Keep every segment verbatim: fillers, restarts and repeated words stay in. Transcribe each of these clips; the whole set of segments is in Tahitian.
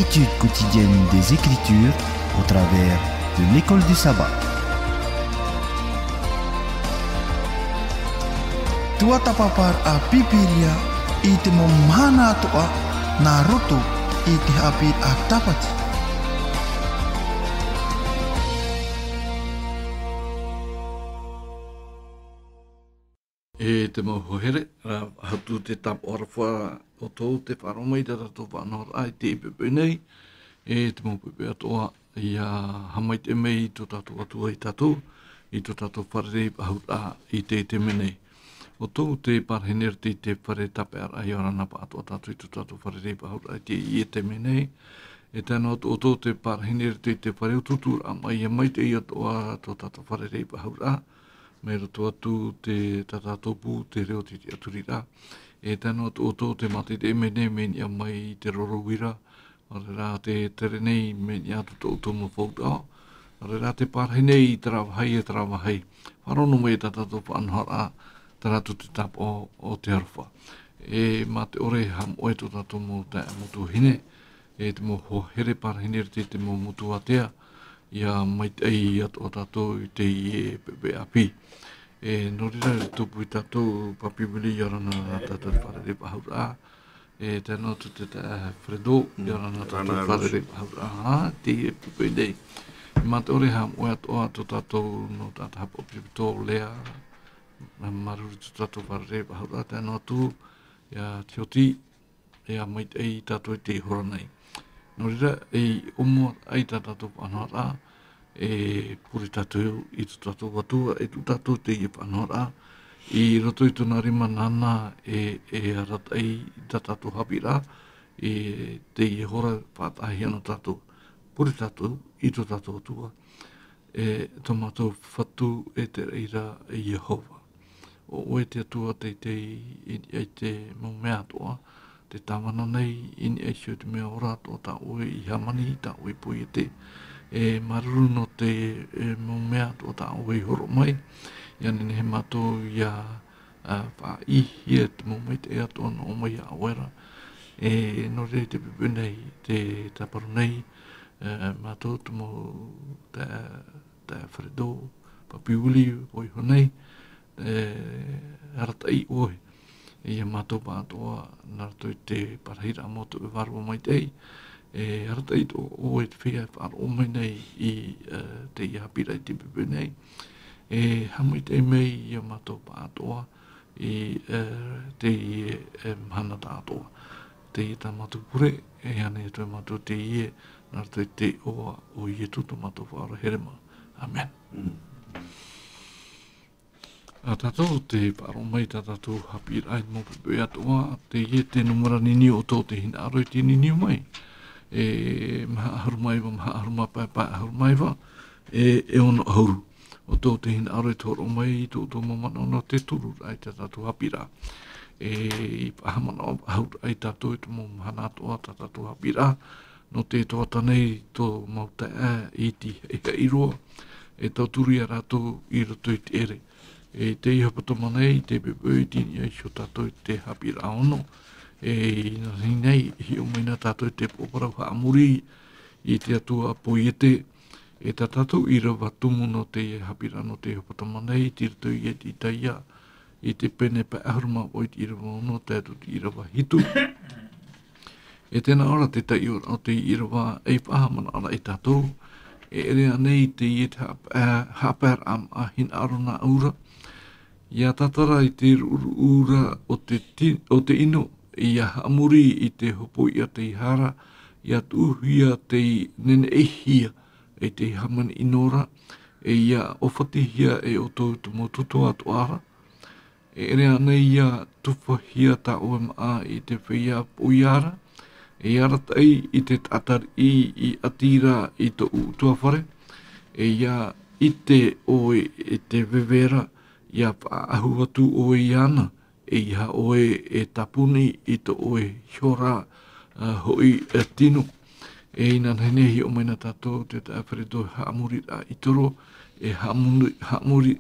Étude quotidienne des Écritures au travers de l'école du sabbat. Tuatāpaparaʻa Pīpīria i te mau mahana atoʻa nā roto i te haʻapiʻiraʻa Tāpati. E te mau hoa here, ā, atu te tāpaʻo aroha ʻoutou te faʻaroʻo mai i tā tātou faʻanahoraʻa i teie poʻipoʻi nei, e te mau poʻipoʻi atoʻa, ʻia haʻamaitaʻi mai i tō tātou Atua ia tātou, i tō tātou fārerei faʻahou raʻa i teie taime nei. ʻOutou te parahine i roto i te fare tāpeʻaraʻa, ʻia ora na pāʻatoʻa tātou i tō tātou fārerei faʻahou raʻa i teie taime nei. E tae noa atu ʻoutou te parahine i roto i te fare utuuturaʻa mai, ʻia maitaʻi atoʻa tō tātou fārerei faʻahou raʻa, mai roto atu te, tā tātou pū, te reo, te tiʻaturiraʻa. E tae noa atu ʻoutou te mātaʻitaʻi mai nei, mai niʻa mai i te roro uira, ʻaore rā te tere nei, mai niʻa atu tō ʻoutou mau fauturaʻa, ʻaore rā te parahine i terā vāhi, e terā vāhi. Faʻaroʻo mai i tā tātou faʻanahoraʻa, terā atu te tāpaʻo o te aroha. E mā te ʻore e haʻamoʻe tō tātou mau taeaʻe, mau tuahine, e te mau hoa here parahine i roto i te mau motu ātea, ʻia maitaʻi atoʻa tātou i teie poʻipoʻi ʻāpī. E nō reira, e tupu ia tātou, Papi Willie, ʻia ora na tā tātou fārerei faʻahou raʻa. E tae noa atu te taeaʻe Fredo, ʻia ora na tā tātou fārerei faʻahou raʻa i teie poʻipoʻi nei. Mā te ʻore e haʻamoʻe atoʻa tō tātou nō taʻata haʻapaʻo ʻaupito, Lea, māuruuru tō tātou fārerei faʻahou raʻa, tae noa atu ia Tioti, ʻia maitaʻi ia tātou i teie hora nei. Nō reira, e ʻōmua ai tā tātou faʻanahoraʻa, e pure tātou i tō tātou Atua, e tuʻu tātou i teie faʻanahoraʻa, i roto i tōna rima nāna e, e arataʻi i tā tātou haʻapiʻiraʻa, i teie hora faʻataʻahia nō tātou. Pure tātou i tō tātou Atua, e tō mātou Fatu e te reira, e Iehova. ʻO ʻoe te Atua teitei i niʻa i te mau mea atoʻa, tē tāvana nei i niʻa iho i te mea ora atoʻa tā ʻoe i hāmani, tā ʻoe i poiete. E māuruuru nō te, e, mau mea atoʻa tā ʻoe i hōroʻa mai, ʻia nehenehe mātou ʻia, ā, faʻaʻīhia te mau maitaʻi atoʻa nō ʻō mai iā ʻoe ra. E nō reira i te poʻipoʻi nei, te tāparu nei, e, mātou te mau, te, te Fredo, Papi Willie, vau iho nei, e, arataʻi ʻoe, iā mātou pāʻatoʻa, nā roto i te parahiraʻa mau tō ʻoe Vārua Maitaʻi, e, arataʻi atoʻa ʻoe i te feiā e faʻaroʻo mai nei i, e, teie haʻapiʻiraʻa i te poʻipoʻi nei. E haʻamaitaʻi mai iā mātou pāʻatoʻa i, e, teie, e, mahana tāʻātoʻa. Teie tā mātou pure, e ani atu iā mātou teie, nā roto i te iʻoa o Ietu tō mātou Faʻaora here mā. ʻĀmene. Mm. ʻA tātou te faʻaroʻo mai i tā tātou haʻapiʻiraʻa i te mau poʻipoʻi atoʻa, teie te nūmera niniu ʻoutou tē hinaʻaro i te niniu mai. E maha ʻahuru mā iva, maha ʻahuru mā pae, pae ʻahuru mā iva, e, e ono ʻahuru. ʻOutou tē hinaʻaro i te hōroʻa mai i tō ʻoutou mau manaʻo nō te tururaʻa i tā tātou haʻapiʻiraʻa. E, i faʻahaʻamanaʻo faʻahou ai tātou i te mau mahana atoʻa tā tātou haʻapiʻiraʻa, nō te toʻa nei tō mau taeaʻe iti haʻihaʻi roa, e tauturu ia rātou i roto i te ʻere. E teie hepetoma nei, i teie poʻipoʻi, tei niʻa iho tātou i te haʻapiʻiraʻa ono. E inanahi nei, e hiʻo mai na tātou i te pō parau haʻamori i te atua poiete. E tā tātou ʻīrava tumu nō teie haʻapiʻiraʻa nō teie hepetoma nei, tei roto ia i te Itaia, i te pene pae ʻahuru mā vaʻu, i te ʻīrava ono tae atu i te ʻīrava hitu. E tē nā ʻō ra te taioraʻa o teie ʻīrava, ei faʻahaʻamanaʻoraʻa ia tātou, e ʻere ānei teie te haʻapae-, haʻapaeraʻa maʻa hinaʻaro nāʻu ra, ʻia tātara i te ruʻuruʻu ra o te ti-, o te ʻino, ʻia haʻamori i te hopoiʻa tei hara, ʻia tuʻuhia tei neneʻihia, e tei hāmani ʻino ra, e ʻia ʻōfatihia e ʻoutou te mau tuatātoʻa ra. E ʻere ānei ʻia tufahia tā ʻoe maʻa i te feiā poʻia ra, e arataʻi i te taʻata riʻi i ʻati ra i tōʻu ʻutuāfare, e ʻia ʻite ʻoe i te veve ra, ʻia faʻaʻahu atu ʻoe iāna, e ʻeiaha ʻoe e tāpuni i tō ʻoe ihora, ā, hoʻi, ā, tino. E inanahi nei, hiʻo mai na tātou te taʻata Fredo, haʻamoriraʻa ʻitoro, e haʻamori-, haʻamori-,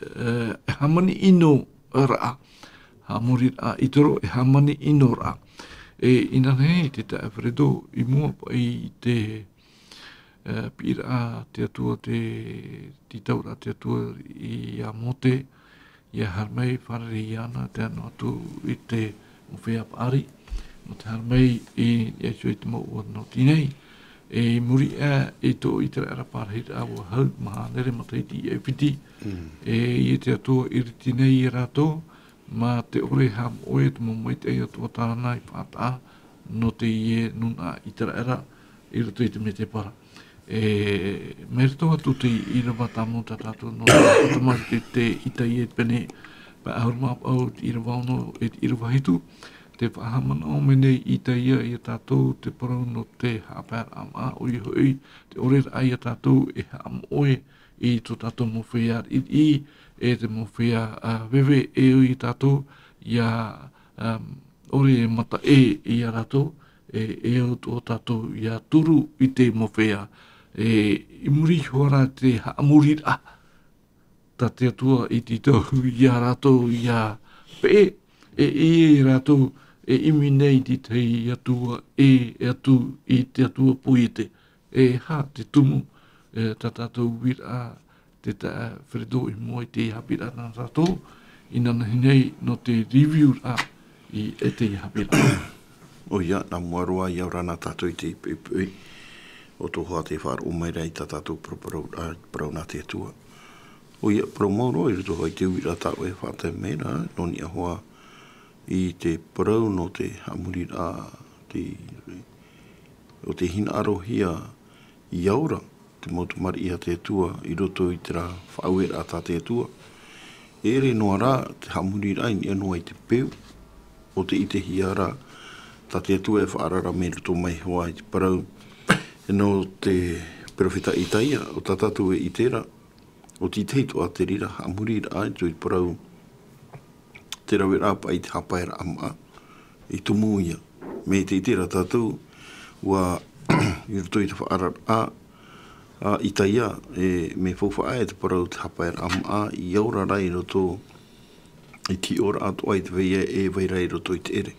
ā, e hāmani ʻino raʻa. Haʻamoriraʻa ʻitoro, e hāmani ʻino raʻa. E inanahi te taʻata Alfredo i mua paʻi i te, e, piʻiraʻa te Atua, te tītauraʻa te Atua iā Mōte, ʻia haere mai fārerei iāna, tē nā atu i te mau feiā paʻari, nō te haere mai i, i ʻaita i te mau ʻua nō teie nei. E i muri aʻe i tō ʻĪteraʻera parahiraʻa ʻua hau, maha hānere matahiti i ʻAifiti. Mm. E ʻia te Atua iriti nei iā rātou, mā te ʻore haʻamoʻe, te mau maitaʻi atoʻa tāna i faʻataʻa, nō teie nūnaʻa ʻĪteraʻera, i roto i te mētēpara. E, mai roto atu te ʻīrava tāmau tā tātou nō te tamariʻi te Itaia i te pene, pae ʻahuru mā vaʻu, te ʻīrava ono e te ʻīrava hitu, tē faʻahaʻamanaʻo mai nei Itaia iā tātou te parau nō te haʻapaeraʻa māʻa, ʻoia hoʻi, te ʻoreraʻa iā tātou e haʻamoʻe i tō tātou mau feiā riʻiriʻi, e te mau feiā, ā, veve, e ʻoia tātou, ʻia, ā, ʻore e mataʻe iā rātou, e, e au tō tātou ʻia turu i te mau feiā. E, i muri iho ā rā te haʻamoriraʻa, tā te Atua i tītau iā rātou ʻia peʻe, e, e rātou e ʻimi nei i te tahi atua, e, e atu i te Atua poiete. E aha te tumu, e, tā tātou uiraʻa, te taʻata Alfredo i mua i te haʻapiʻiraʻa nā tātou, inanahi nei nō te review-raʻa i, e te haʻapiʻiraʻa. ʻOia, nā mua roa ʻia ora na tātou i te poʻipoʻi, ʻo tō hoa tē faʻaroʻo mai ra i tā tātou paraparau, ā, parau nā te Atua. ʻOia, parau mau roa i roto hoʻi i te uiraʻa tā ʻoe e faʻatae mai ra, nō niʻa hoʻi i te parau nō te haʻamoriraʻa, te, ʻo tē hinaʻarohia ʻia ora te mau tamariʻi a te Atua i roto i terā faʻaueraʻa tā te Atua. E ʻere noa rā te haʻamoriraʻa i niʻa noa i te peu, ʻo tē ʻitehia ra tā te Atua e faʻaara ra mai roto mai hoʻi i te parau nō te perofeta Itaia, ʻo tā tātou e ʻite ra, ʻo tē tahi atoʻa te reira haʻamoriraʻa i roto i te parau, te raveraʻa paʻi i te haʻapaeraʻa māʻa, i tumu ia. Mai te ʻite ra tātou, ʻua, i roto i te faʻaararaʻa a Itaia, e, mea faufaʻa e te parau te haʻapaeraʻa māʻa, ʻia ora ra i roto i te hiʻoraʻa atoʻa i te feiā e vai ra i roto i te ʻere.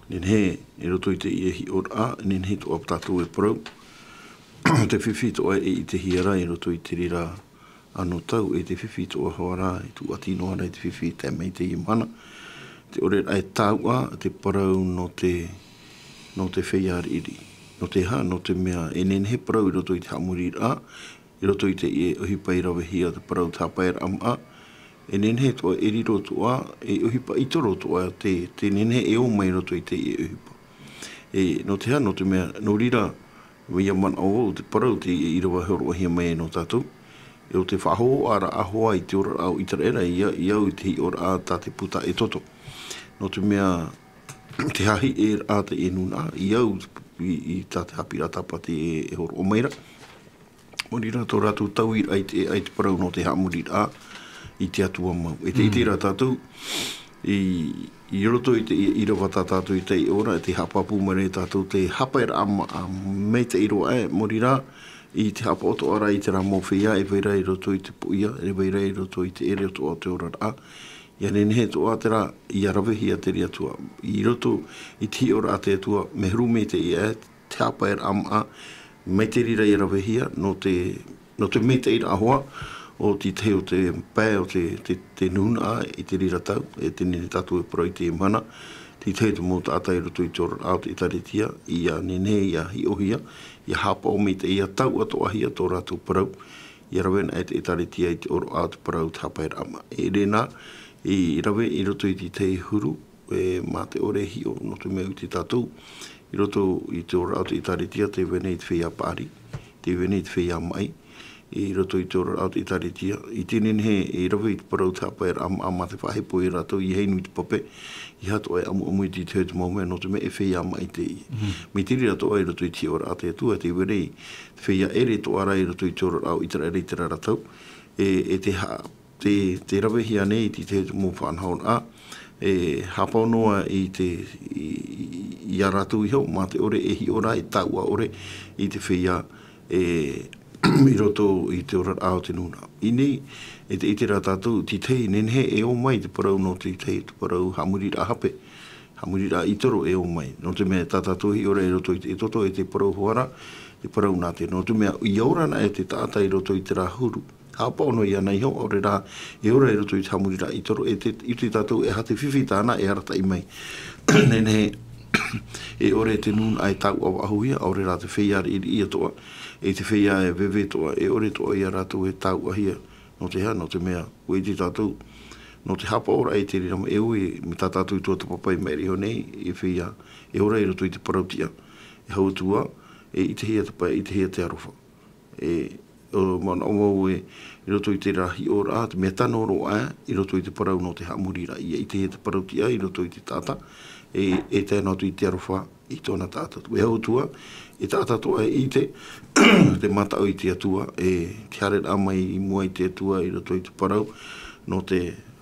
Nehenehe, i roto i teie hiʻoraʻa, nehenehe atoʻa tātou e parau, te fifi atoʻa e ʻitehia ra i roto i te reira anotau, e te fifi atoʻa hoʻi ra, e tūʻati noa ra i te fifi i teie mahana. Te ʻoreraʻa e tāuʻa te parau nō te, nō te feiā riʻiriʻi. Nō te aha, nō te mea, e nehenehe parau i roto i te haʻamoriraʻa, i roto i teie ʻohipa i ravehia te parau te haʻapaeraʻa māʻa, e nehenehe atoʻa e riro atoʻa, e ʻohipa ʻaita roa atoʻa te, te nehenehe e ō mai i roto i teie ʻohipa. E, nō te aha, nō te mea, nō reira, ʻia manaʻo vau te parau te ʻīrava e hōroʻahia mai nō tātou. E ʻo te faʻahōhoʻaraʻa hoʻi i te oraraʻa o ʻĪteraʻera, ʻia, ʻia au i te hiʻoraʻa tā te puta Exodo. Nō te mea, te haʻahiʻoraʻa teie nūnaʻa, ʻia au i, i tā te haʻapiʻiraʻa tāpati e, e hōroʻa mai ra. Mai reira tō rātou tauiraʻa i te, i te parau nō te haʻamoriraʻa i te Atua mau. E te, mm, ʻite ra tātou, i, i roto i te, i, ʻīrava tā tātou i taiʻo ra, e tē haʻapāpū mai nei tātou te haʻapaeraʻa māʻa, maitaʻi roa aʻe, mai reira, i te haʻapaʻo atoʻa ra i terā mau feiā, e vai ra i roto i te poʻia, e vai ra i roto i te ʻere atoʻa o te oraraʻa. ʻIa nehenehe atoʻa terā, ʻia ravehia te reira atoʻa. I roto i te hiʻoraʻa a te Atua, mea huru maitaʻi aʻe, te haʻapaeraʻa māʻa, mai te reira ʻia ravehia, nō te, nō te maitaʻiraʻa hoʻi, ʻo te tahi o te pae o te, te, te nūnaʻa i te reira tau, e teie nei tātou e parau i teie mahana, te tahi o te mau taʻata i roto i te oraraʻa o te ʻĒtārētia, ʻia nehenehe, ʻia hiʻohia, ʻia haʻapaʻo maitaʻi, ʻia tauatoʻahia tō rātou parau, ʻia rave ana e te ʻĒtārētia i te oraraʻa o te parau te haʻapaeraʻa māʻa. E rēnā, i rave i roto i te tahi huru, e, mā te ʻore e hiʻo, nō te mea ʻua ʻite tātou, i roto i te oraraʻa o te ʻĒtārētia, tē vai nei te feiā paʻari, tē vai nei te feiā maʻi, i roto i te oraraʻa o te ʻĒtārētia, i teie nei e rave i te parau te haʻapaeraʻa māʻa, mā te faʻahepo ia rātou, ʻeiaha nui te pape, ʻeiaha atoʻa e ʻamuʻamu i te tahi o te mau mea, nō te mea e feiā maʻi teie. Mhm. Mai te reira atoʻa i roto i te oraraʻa a te Atua, tē vai nei te feiā ʻere atoʻa ra i roto i te oraraʻa o ʻĪteraʻera i terā ra tau, e, e te ha-, te, te ravehia nei i te, te mau faʻanahoraʻa, e haʻapaʻo noa i te, i, i, iā rātou iho, mā te ʻore e hiʻo ra, e taua ʻore i te feiā, e, i roto i te oraraʻa o te nūnaʻa. I ʻō nei, e te, ʻite ra tātou, te tahi, nehenehe e ō mai te parau nō te tahi, te parau haʻamoriraʻa hape, Haʻamoriraʻa i toro e ō mai. Nō te mea tā tātou e hiʻo ra i roto i te Exodo, e te parau hoʻi ra, te parau nā te, nō te mea, ʻia ora anaʻe te taʻata i roto i terā huru. Haʻapaʻo noa iāna iho, ʻaore rā, e ora i roto i te haʻamoriraʻa i toro, e te, ʻite tātou e aha te fifi tāna e arataʻi mai. Nehenehe, e ʻore te nūnaʻa e tāuʻa faʻahouhia, ʻaore rā te feiā riʻiriʻi atoʻa, e te feiā e veve atoʻa, e ʻore atoʻa ia rātou e tāuʻahia. Nō te aha, nō te mea, ʻua ʻite tātou, nō te haʻapaʻoraʻa i te reira mā, e ui, mai tā tātou i tuatāpapa i maʻiri iho nei, e feiā, e ora i roto i te parau tiʻa, e hau atu ā, e ʻitehia te pae, ʻitehia te aroha. E, ʻo, manaʻo vau e, i roto i terā hiʻoraʻa, te mea tano roa, i roto i te parau nō te haʻamoriraʻa, ʻia ʻitehia te parau tiʻa, i roto i te taʻata, e, e tae noa atu i te aroha, i tōna taʻata tupu. E hau atu ā, e taʻata atoʻa e ʻite, te mataʻu i te Atua, e te haereraʻa mai i mua i te Atua i roto i te parau, nō te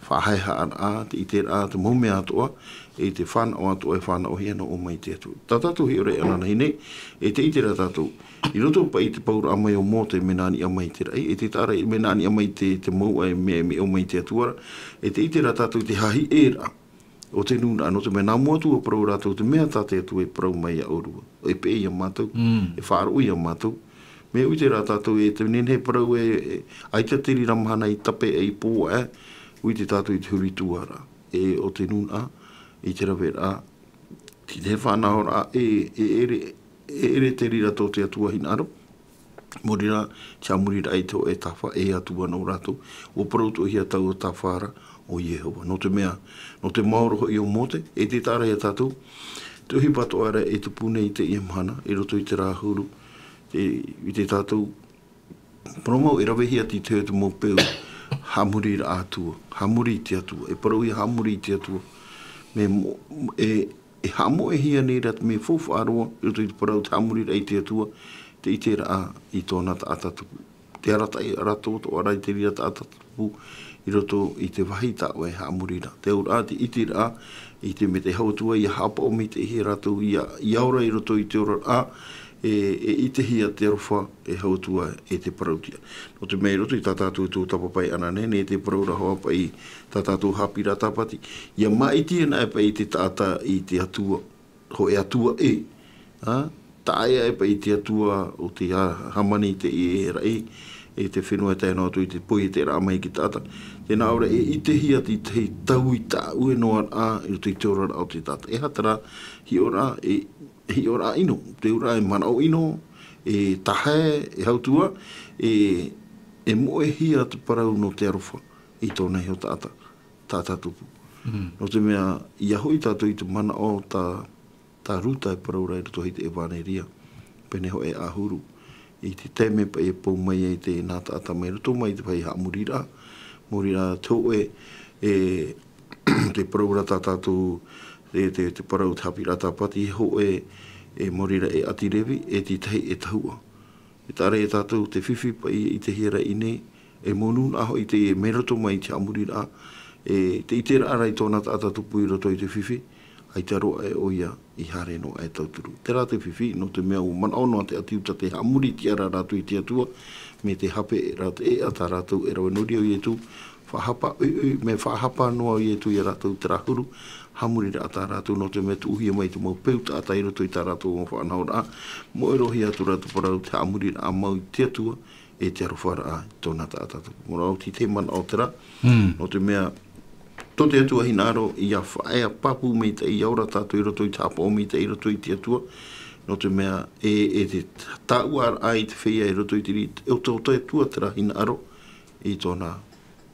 faʻahaehaʻaraʻa, te ʻiteraʻa, te mau mea atoʻa, e te fānaʻo atoʻa, e fānaʻohia nō ʻō mai i te Atua. Tā tātou e hiʻo ra ananahi nei, e te ʻite ra tātou. I roto paʻi i te pauraʻa mai o Mōte mea nā niʻa mai i te raʻi, e te taʻa ra mea nā niʻa mai i te, te mouʻa e mea, mea ʻō mai i te Atua ra, e te ʻite ra tātou te hahiʻeraʻa o te nūnaʻa, nō te mea nā mua atu ʻua parau rātou te mea tā te Atua e parau mai ia ʻōrua. E peʻe ia mātou, Mm. e faʻaroʻo ia mātou. Mea ʻua ʻite rā tātou e te nehenehe parau e, e, ʻaita te reira mahana i tape e i pō aʻe, ʻua ʻite tātou i te huru i tua ra. E ʻo te nūnaʻa, i te raveraʻa, i te fānaʻoraʻa, e, e, ʻere, e ʻere te reira tō te Atua hinaʻaro. Mō reira, te haʻamoriraʻa i te hōʻē taʻata, e Atua nō rātou. ʻUa parau atoʻahia taua taʻata ra, ʻo Iehova. Nō te mea, nō te maoro hoʻi o Mōte, e te taʻa ra ia tātou, te ʻohipa atoʻa ra e tupu nei i teie mahana, i roto i terā huru, te, i te tātou, parau mau e ravehia atu i te, te mau peu, haʻamoriraʻa Atua, haʻamori i te Atua, e parauhia haʻamori i te Atua. Mea mo-, e, e haʻamoʻehia nei ra te mea faufaʻa roa, i roto i te parau te haʻamoriraʻa i te Atua, te ʻiteraʻa i tōna taʻata tupu. Te arataʻi, arataʻi atoʻa ra i te reira taʻata tupu, i roto i te vāhi tā ʻoe e haʻamori ra. Te auraʻa, te ʻiteraʻa, i te mea tē hau atu ai, ʻia haʻapaʻo maitaʻihia rātou, ʻia, ʻia ora i roto i te oraraʻa, e, e ʻitehia te aroha, e hau atu ai, e te parau tiʻa. Nō te mea i roto i tā tātou tuatāpapa ananahi nei, te parau ra hoʻi paʻi, tā tātou haʻapiʻiraʻa tāpati. ʻIa māʻiti anaʻe paʻi te taʻata i te Atua, hōʻē Atua ʻē. Ā, taʻa ʻē aʻe paʻi i te Atua o te ha-, hāmani i te, i te raʻi, i te fenua e tae noa atu i te poieteraʻa mai i te taʻata. Tē nā ʻō ra e ʻitehia te tahi taui tāʻue noa ra i roto i te oraraʻa o te taʻata. E aha terā hiʻoraʻa, e, hiʻoraʻa ʻino, te auraʻa e manaʻo ʻino, e tahe, e hau atu ā, e, e moʻehia te parau nō te aroha i tōna iho taʻata, taʻata tupu. Mm. Nō te mea, ʻia hoʻi tātou i te manaʻo tā, tā Ruta e parau ra i roto i te ʻEvaneria, pene hōʻē ʻahuru. I te taime paʻi e pou mai ai te nā taʻata mai roto mai i te vāhi haʻamoriraʻa, mō reira te hōʻē, e, te parau ra tā tātou, e te, te parau te haʻapiʻiraʻa tāpati, hōʻē, e mō reira e ʻāti Revi, e te tahi e tahuʻa. E taʻa ra ia tātou te fifi paʻi i te hiaraʻi nei, e mō nūnaʻa hoʻi te mea roto mai i te haʻamoriraʻa, e te ʻiteraʻa ra i tōna taʻata tupu i roto i te fifi, ʻaita roa aʻe ʻoia i haere noa aʻe tauturu. Terā te fifi, nō te mea ʻua manaʻo noa te ʻāti Iuta tē haʻamori tiʻa ra rātou i te Atua, mai te hape ra te ʻēʻa tā rātou e rave. Nō reira ʻo Ietu, faʻahapa, ʻoiʻoi, mea faʻahapa noa ʻo Ietu ia rātou terā huru, haʻamoriraʻa tā rātou, nō te mea tuʻuhia mai te mau peu taʻata i roto i tā rātou mau faʻanahoraʻa, moʻe roa hia atu ra te parau te haʻamoriraʻa mau i te Atua, e te arofaraʻa i tōna taʻata tupu. Mō rātou te manaʻo terā, Mm. nō te mea, tō te Atua hinaʻaro, ʻia faʻaea pāpū maitaʻi, ʻia ora tātou i roto i te haʻapaʻo maitaʻi i roto i te Atua, nō te mea, e, e te tāuʻaraʻa i te feiā i roto i te rī, ʻo tō te Atua terā hinaʻaro, i tōna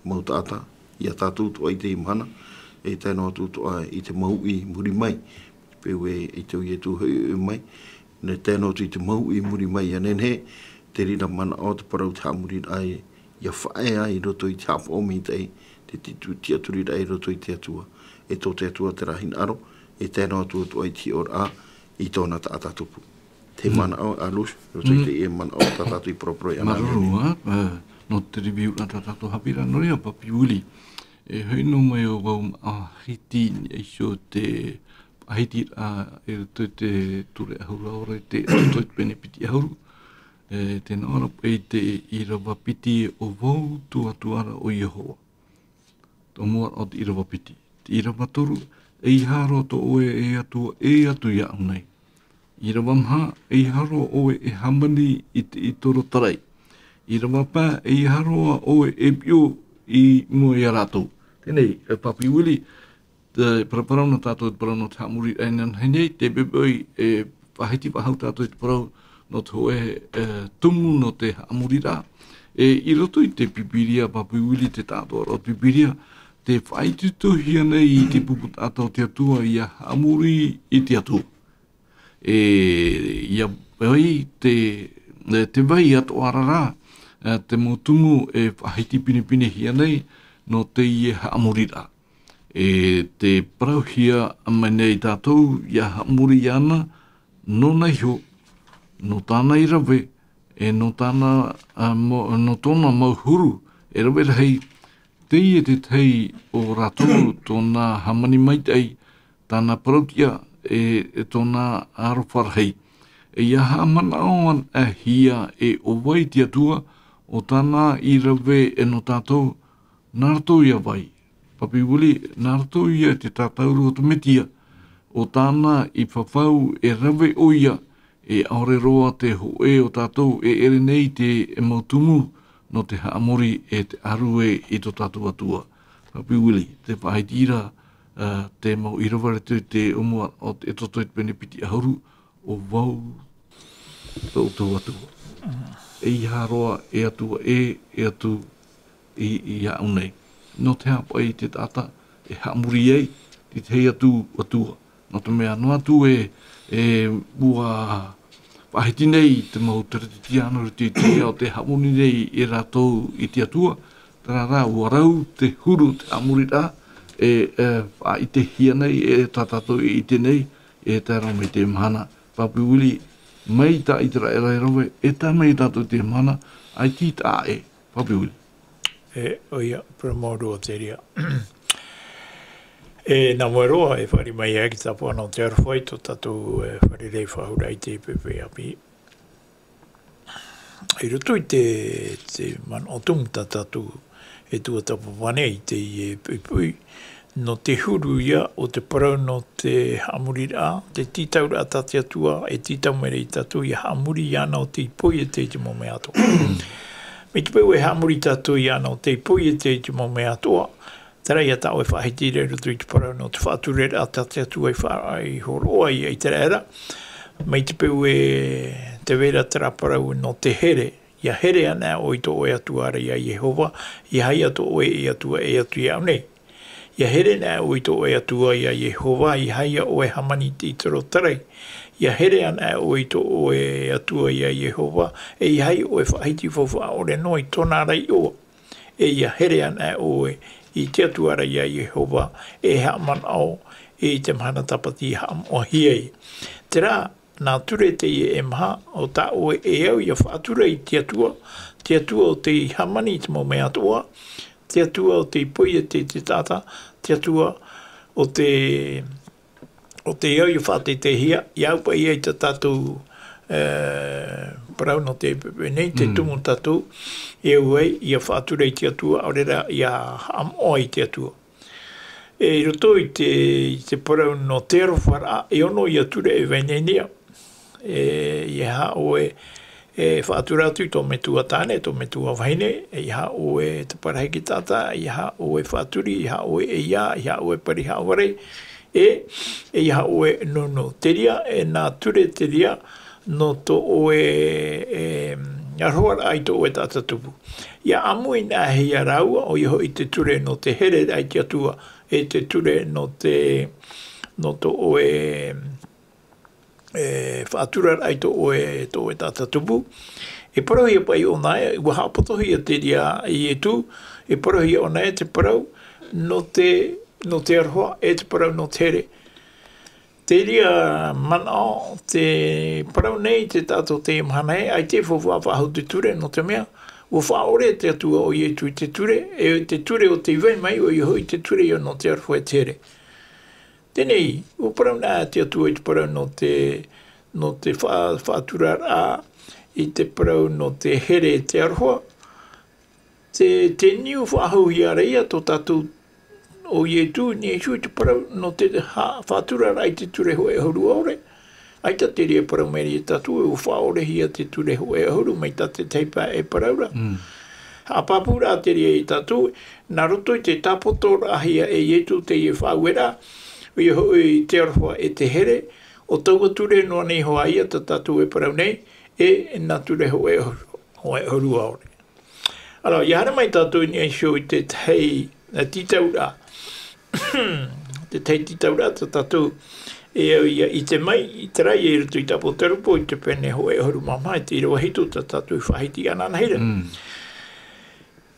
mau taʻata, ia tātou atoʻa i teie mahana, e tae noa atu atoʻa i te mau uʻi i muri mai, peu e ʻite ʻo Ietu e hoʻi mai, e tae noa atu i te mau uʻi i muri mai, ʻia nehenehe te reira manaʻo te parau te haʻamoriraʻa, ʻia faʻaea i roto i te haʻapaʻo maitaʻi, te titu-, tiʻaturiraʻa i roto i te Atua, e tō te Atua terā hinaʻaro, e tae noa atu atoʻa i te hiʻoraʻa i tōna taʻata tupu. Te Mm. manaʻo, Alush, roto i Mm. teie manaʻo tā tātou i paraparau i ana Māuruuru, nei. ā, ā, nō te review nā tā tātou haʻapiʻiraʻa nō reira, Papi Willie. E hoʻi noa mai ʻo vau maʻa hiti, e iho te ʻahiti, ā, e roto i te ture ʻahuru ʻaore te, roto i te pene piti ʻahuru. E, tē nā ʻō ra paʻi te ʻīrava piti, ʻo vau te Atua ra ʻo Iehova. Te mua o te ʻīrava piti. Te ʻīrava toru, ʻEiaha roa tō ʻoe e Atua e atu iāʻu nei. ʻĪrava maha, ʻeiaha roa ʻoe e hāmani i te ʻītoro tarai. ʻĪrava pae, ʻeiaha roa ʻoe e piʻo i mua iā rātou. Teie nei, e Papi Willie, te paraparau nō tātou, te parau nō te haʻamori raʻa i nā nei, te pepeʻoi, e faʻahiti faʻahou tātou i te parau nō te hōʻē, e, tumu nō te haʻamori raʻa. E, i roto i te Pīpīria, Papi Willie, te taʻatoʻaraʻa o te Pīpīria, tē faʻaitoitohia nei i te pupu taʻata o te Atua ʻia haʻamori i te Atua. E, ʻia vai te, e, tē vai atoʻa ra, e, te mau tumu e faʻahiti pinepinehia nei nō teie haʻamori raʻa. E tē parauhia mai nei tātou ʻia haʻamori iāna, nōna iho, nō tāna i rave, e nō tāna, a, mo-, nō tōna mau huru e rave rahi, teie te tahi o rātou tōna hāmani maitaʻi, tāna parautiʻa, e, e tōna aroha rahi. E ʻia haʻamanaʻo anaʻe hia e ʻo vai te Atua, ʻo tāna i rave e nō tātou, nā roto ïa vai. Papi Willie, nā roto ïa te tātauro o te Metia, ʻo tāna i fafau e rave ʻoia, e ʻaore roa te hōʻē o tātou e ʻere nei te mau tumu nō te haʻamori e te ʻārue i tō tātou Atua. Papi Willie, tē faʻahiti ra, ā, te mau ʻīrava i roto i te ʻōmuaraʻa o te Exodo i te pene piti ʻahuru, ʻo vau tō ʻoutou Atua. ʻEiaha roa e Atua ʻē, e atu i, iāʻu nei. Nō te aha paʻi te taʻata e haʻamori ai i te tahi atu Atua? Nō te mea noa atu e, e ʻua faʻahiti nei te mau Kerisetiano i te, te ao tē haʻamori nei e rātou i te Atua, terā rā, ʻua rau te huru o te haʻamori ra, e, e faʻaʻitehia nei, e tā tātou e ʻite nei, e tae roa mai i teie mahana. Papi Willie, mai tā ʻĪteraʻera e rave, e tae mai tātou i teie mahana, ʻaita i taʻa ʻē. Papi Willie. E, ʻoia, parau maoro te reira. E, nā mua roa, e fāriʻi mai ai te tāpaʻo nō te aroha i tō tātou, e, fārerei faʻahou i te pepe ʻāpī. I roto i te, te manaʻo tumu tā tātou e tuatāpapa nei i teie poʻipoʻi, nō te huru ïa o te parau nō te haʻamoriraʻa, te tītauraʻa tā te Atua, e tītau mai ra ia tātou ʻia haʻamori iāna ʻo tē poiete i te mau mea atoʻa. Mai te peu e haʻamori tātou iāna ʻo tē poiete i te mau mea atoʻa, terā ïa tā ʻoe e faʻahiti ra i roto i te parau nō te faʻatureraʻa tā te Atua i faʻa-, i hōroʻa ia ʻĪteraʻera. Mai te peu e tē vai ra terā parau nō te here, ʻia here anaʻe ʻoe i tō ʻoe Atua ra ia Iehova, ʻeiaha ïa tō ʻoe e Atua e atu iāʻu nei. ʻIa here anaʻe ʻoe i tō ʻoe Atua ia Iehova, ʻeiaha ïa ʻoe e hāmani i te ʻītoro tarai. ʻIa here anaʻe ʻoe i tō ʻoe Atua ia Iehova, e ʻeiaha ʻoe e faʻahiti faufaʻa ʻore noa i tōna ra iʻoa. E ʻia here anaʻe ʻoe i te Atua ra ia Iehova, e haʻamanaʻo i te mahana tāpati i haʻamoʻahia ai. Terā, nā ture teie e maha, ʻo tā ʻoe e au ʻia faʻatura i te Atua, te Atua ʻo tē hāmani i te mau mea atoʻa, te Atua ʻo tē poiete i te taʻata, te Atua ʻo tē ʻo tē au ʻia faʻateiteihia, ʻia au paʻi ai tā tātou, e, parau nō te pepe nei, te tumu tātou, e au ai ʻia faʻatura i te Atua, ʻaore rā ʻia haʻamoʻa i te Atua. E, i roto i te, i te parau nō te aroharaʻa, e ono ïa ture e vai nei nei. E, ʻeiaha ʻoe e faʻatura atu i tō metua tāne, tō metua vahine, ʻeiaha ʻoe e taparahi i te taʻata, ʻeiaha ʻoe e faʻaturi, ʻeiaha ʻoe e ʻeiā, ʻeiaha ʻoe e pari haʻavare, e, ʻeiaha ʻoe e nunu. Te reira, e nā ture te reira, nō tō ʻoe, e, aroharaʻa i tō ʻoe taʻata tupu. ʻIa ʻāmui anaʻe hia rāua, ʻoia hoʻi te ture nō te hereraʻa i te Atua, e te ture nō te, nō tō ʻoe, e, faʻaturaraʻa i tō ʻoe, tō ʻoe taʻata tupu. E parauhia paʻi ʻōna ē, ʻua haʻapotohia te reira e Ietu, e parauhia ʻōna ē te parau nō te, nō te aroha, e te parau nō te here. Te reira manaʻo, tē parau nei te taʻata o teie mahana ē, ʻaita e faufaʻa faʻahou te ture, nō te mea, ʻua faʻaʻore te Atua ʻo Ietu i te ture, e te ture ʻo tē vai mai, ʻoia hoʻi te ture ïa nō te aroha e te here. Teie nei, ʻua parau anaʻe te Atua i te parau nō te, nō te faʻa-, faʻaturaraʻa, i te parau nō te here e te aroha. Te, te niu faʻahouhia ra ïa tō tātou, ʻo Ietu i niʻa iho i te parau nō te ha-, faʻaturaraʻa i te ture hōʻē ʻahuru ʻaore. ʻAita te reira e parau mai ra ia tātou, ʻua faʻaʻorehia te ture hōʻē ʻahuru mai tā te tahi pae e parau ra. Mm. Haʻapāpū rā te reira ia tātou, nā roto i te tāpotoraʻahia e Ietu teie faʻaueraʻa, ʻoia hoʻi te aroha e te here, ʻo taua ture noa nei hoʻi ia tā tātou e parau nei, e nā ture hōʻē ʻahuru, hōʻē ʻahuru ʻaore. Alors, ʻia haere mai tātou i niʻa iho i te tahi, e, tītauraʻa. Te tahi tītauraʻa tā tātou e au ʻia ʻite mai, i te reira i roto i te ʻĀpōtarupo, i te pene hōʻē ʻahuru mā maha, i te ʻīrava hitu tā tātou i faʻahiti ananahi ra. Mm.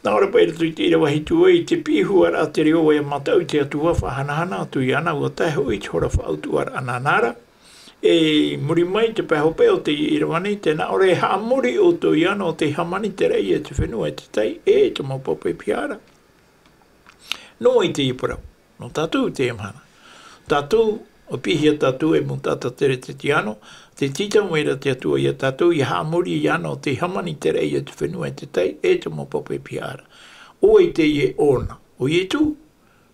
Nā ʻō ra paʻi i roto i te ʻīrava hitu ē, i te piʻi huaraʻa te reo ʻua mataʻu i te Atua, faʻahanahana atu iāna, ʻua tae hoʻi i te hora faʻautuʻaraʻa nāna ra. E muri mai te pae hopeʻa o te ʻīrava nei, tē nā ʻō ra, e haʻamori ʻoutou iāna ʻo tei hāmani te raʻi e te fenua e te tai, e te mau papa e piha ra. Nō vai teie parau? Nō tātou i teie mahana. Tātou, ʻua piʻihia tātou e mau taʻata Teretetiano, tē tītau mai ra te Atua ia tātou, ʻia haʻamori iāna ʻo tei hāmani te raʻi e te fenua e te tai, e te mau papa e piha ra. ʻO vai teie ʻōna? ʻO Ietu.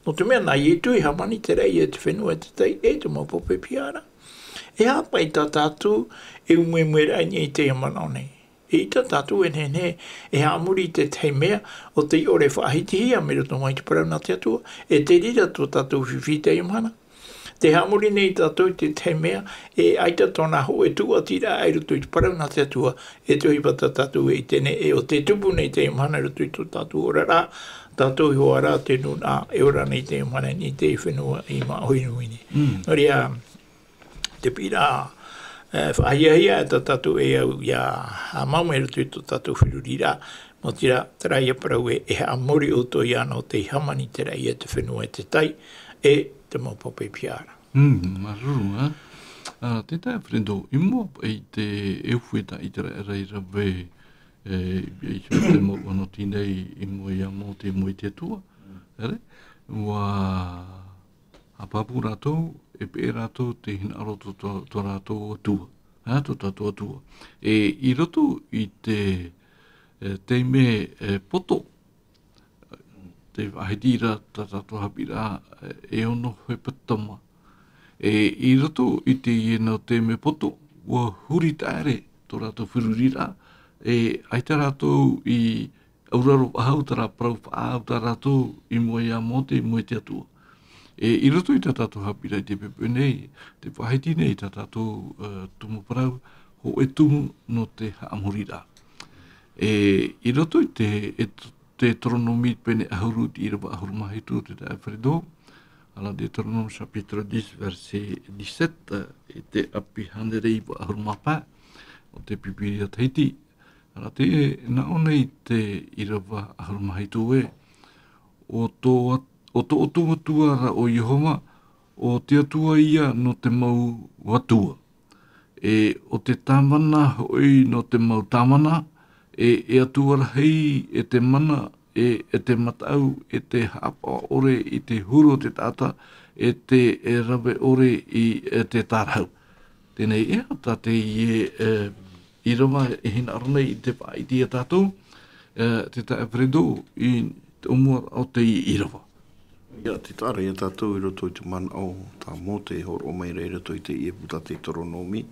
Nō te mea nā Ietu e hāmani te raʻi e te fenua e te tai, e te mau papa e piha ra. E aha paʻi tā tātou e ʻumuemueraʻa i niʻa i teie manaʻo nei? ʻEita tātou e nehenehe e haʻamori i te tahi mea ʻo tei ʻore e faʻahitihia mai roto mai i te parau nā te Atua, e te reira tō tātou fifi i teie mahana. Tē haʻamori nei tātou i te tahi mea, e ʻaita tōna hōʻē tūʻatiraʻa i roto i te parau nā te Atua, e te ʻohipa tā tātou e ʻite nei, e ʻo tē tupu nei i teie mahana i roto i tō tātou oraraʻa, tātou iho ā rā te nūnaʻa e ora nei i teie mahana i niʻa i te fenua i māʻohi nui nei. Mm. Nō reira, te piʻiraʻa, e, faʻahiahia tā tātou e au ʻia haʻamau mai roto i tō tātou feruriraʻa, maoti rā, terā ia parau ē, e haʻamori ʻoutou iāna ʻo tei hāmani te raʻi e te fenua e te tai, e te mau papa e piha ra. Mm, māuruuru, ā. Ā, tē tae Fredo, i mua paʻi i te, e ufe tā Iteraera i rave, e, i te mau ʻano tei nei i mua iā Mōte, i mua i te Atua. ʻEre? ʻUa haʻapāpū rātou, e peʻe rātou te hinaʻaro tō, tō, tō rātou Atua. Ā, tō tātou Atua. E, i roto i te, e, taime, e, poto, te faʻahiti ra tā tātou haʻapiʻiraʻa, e, e ono hepetoma. E, i roto i teie nā taime poto, ʻua huri taʻere tō rātou feruriraʻa, e, ʻaita rātou i auraro faʻahou terā parau faʻaau tā rātou i mua iā Mōte, i mua i te Atua. E, i roto i tā tātou haʻapiʻiraʻa i te poipoi nei, tē faʻahiti nei tā tātou, e, tumu parau, hōʻē tumu nō te haʻamoriraʻa. E, i roto i te, e, Teuteronome pene ʻahuru, te ʻīrava ʻahuru mā hitu, tē tae Fredo. Alors, Deutéronome chapitre dix, verset dix-sept, e te ʻapi hānere iva ʻahuru mā pae o te Pīpīria Tahiti. Alors, tē nā ʻō nei te ʻīrava ʻahuru mā hitu ē, ʻo tō, ʻo tō ʻoutou Atua ra ʻo Iehova, ʻo te Atua ïa nō te mau atua. E ʻo te tāvana hoʻi nō te mau tāvana, e, e Atua rahi, e te mana, e, e te mataʻu, e te haʻapaʻo ʻore i te huru o te taʻata, e te, e rave ʻore i, e te tārahu. Teie nei ïa, tā teie, e, ʻīrava e hinaʻaro nei i te faʻaʻite iā tātou, e, tē tae Fredo, i te ʻōmuaraʻa o teie ʻīrava. ʻIa, tē taʻa ra ia tātou i roto i te manaʻo tā Mōte e hōroʻa mai ra i roto i teie puta Teuteronome,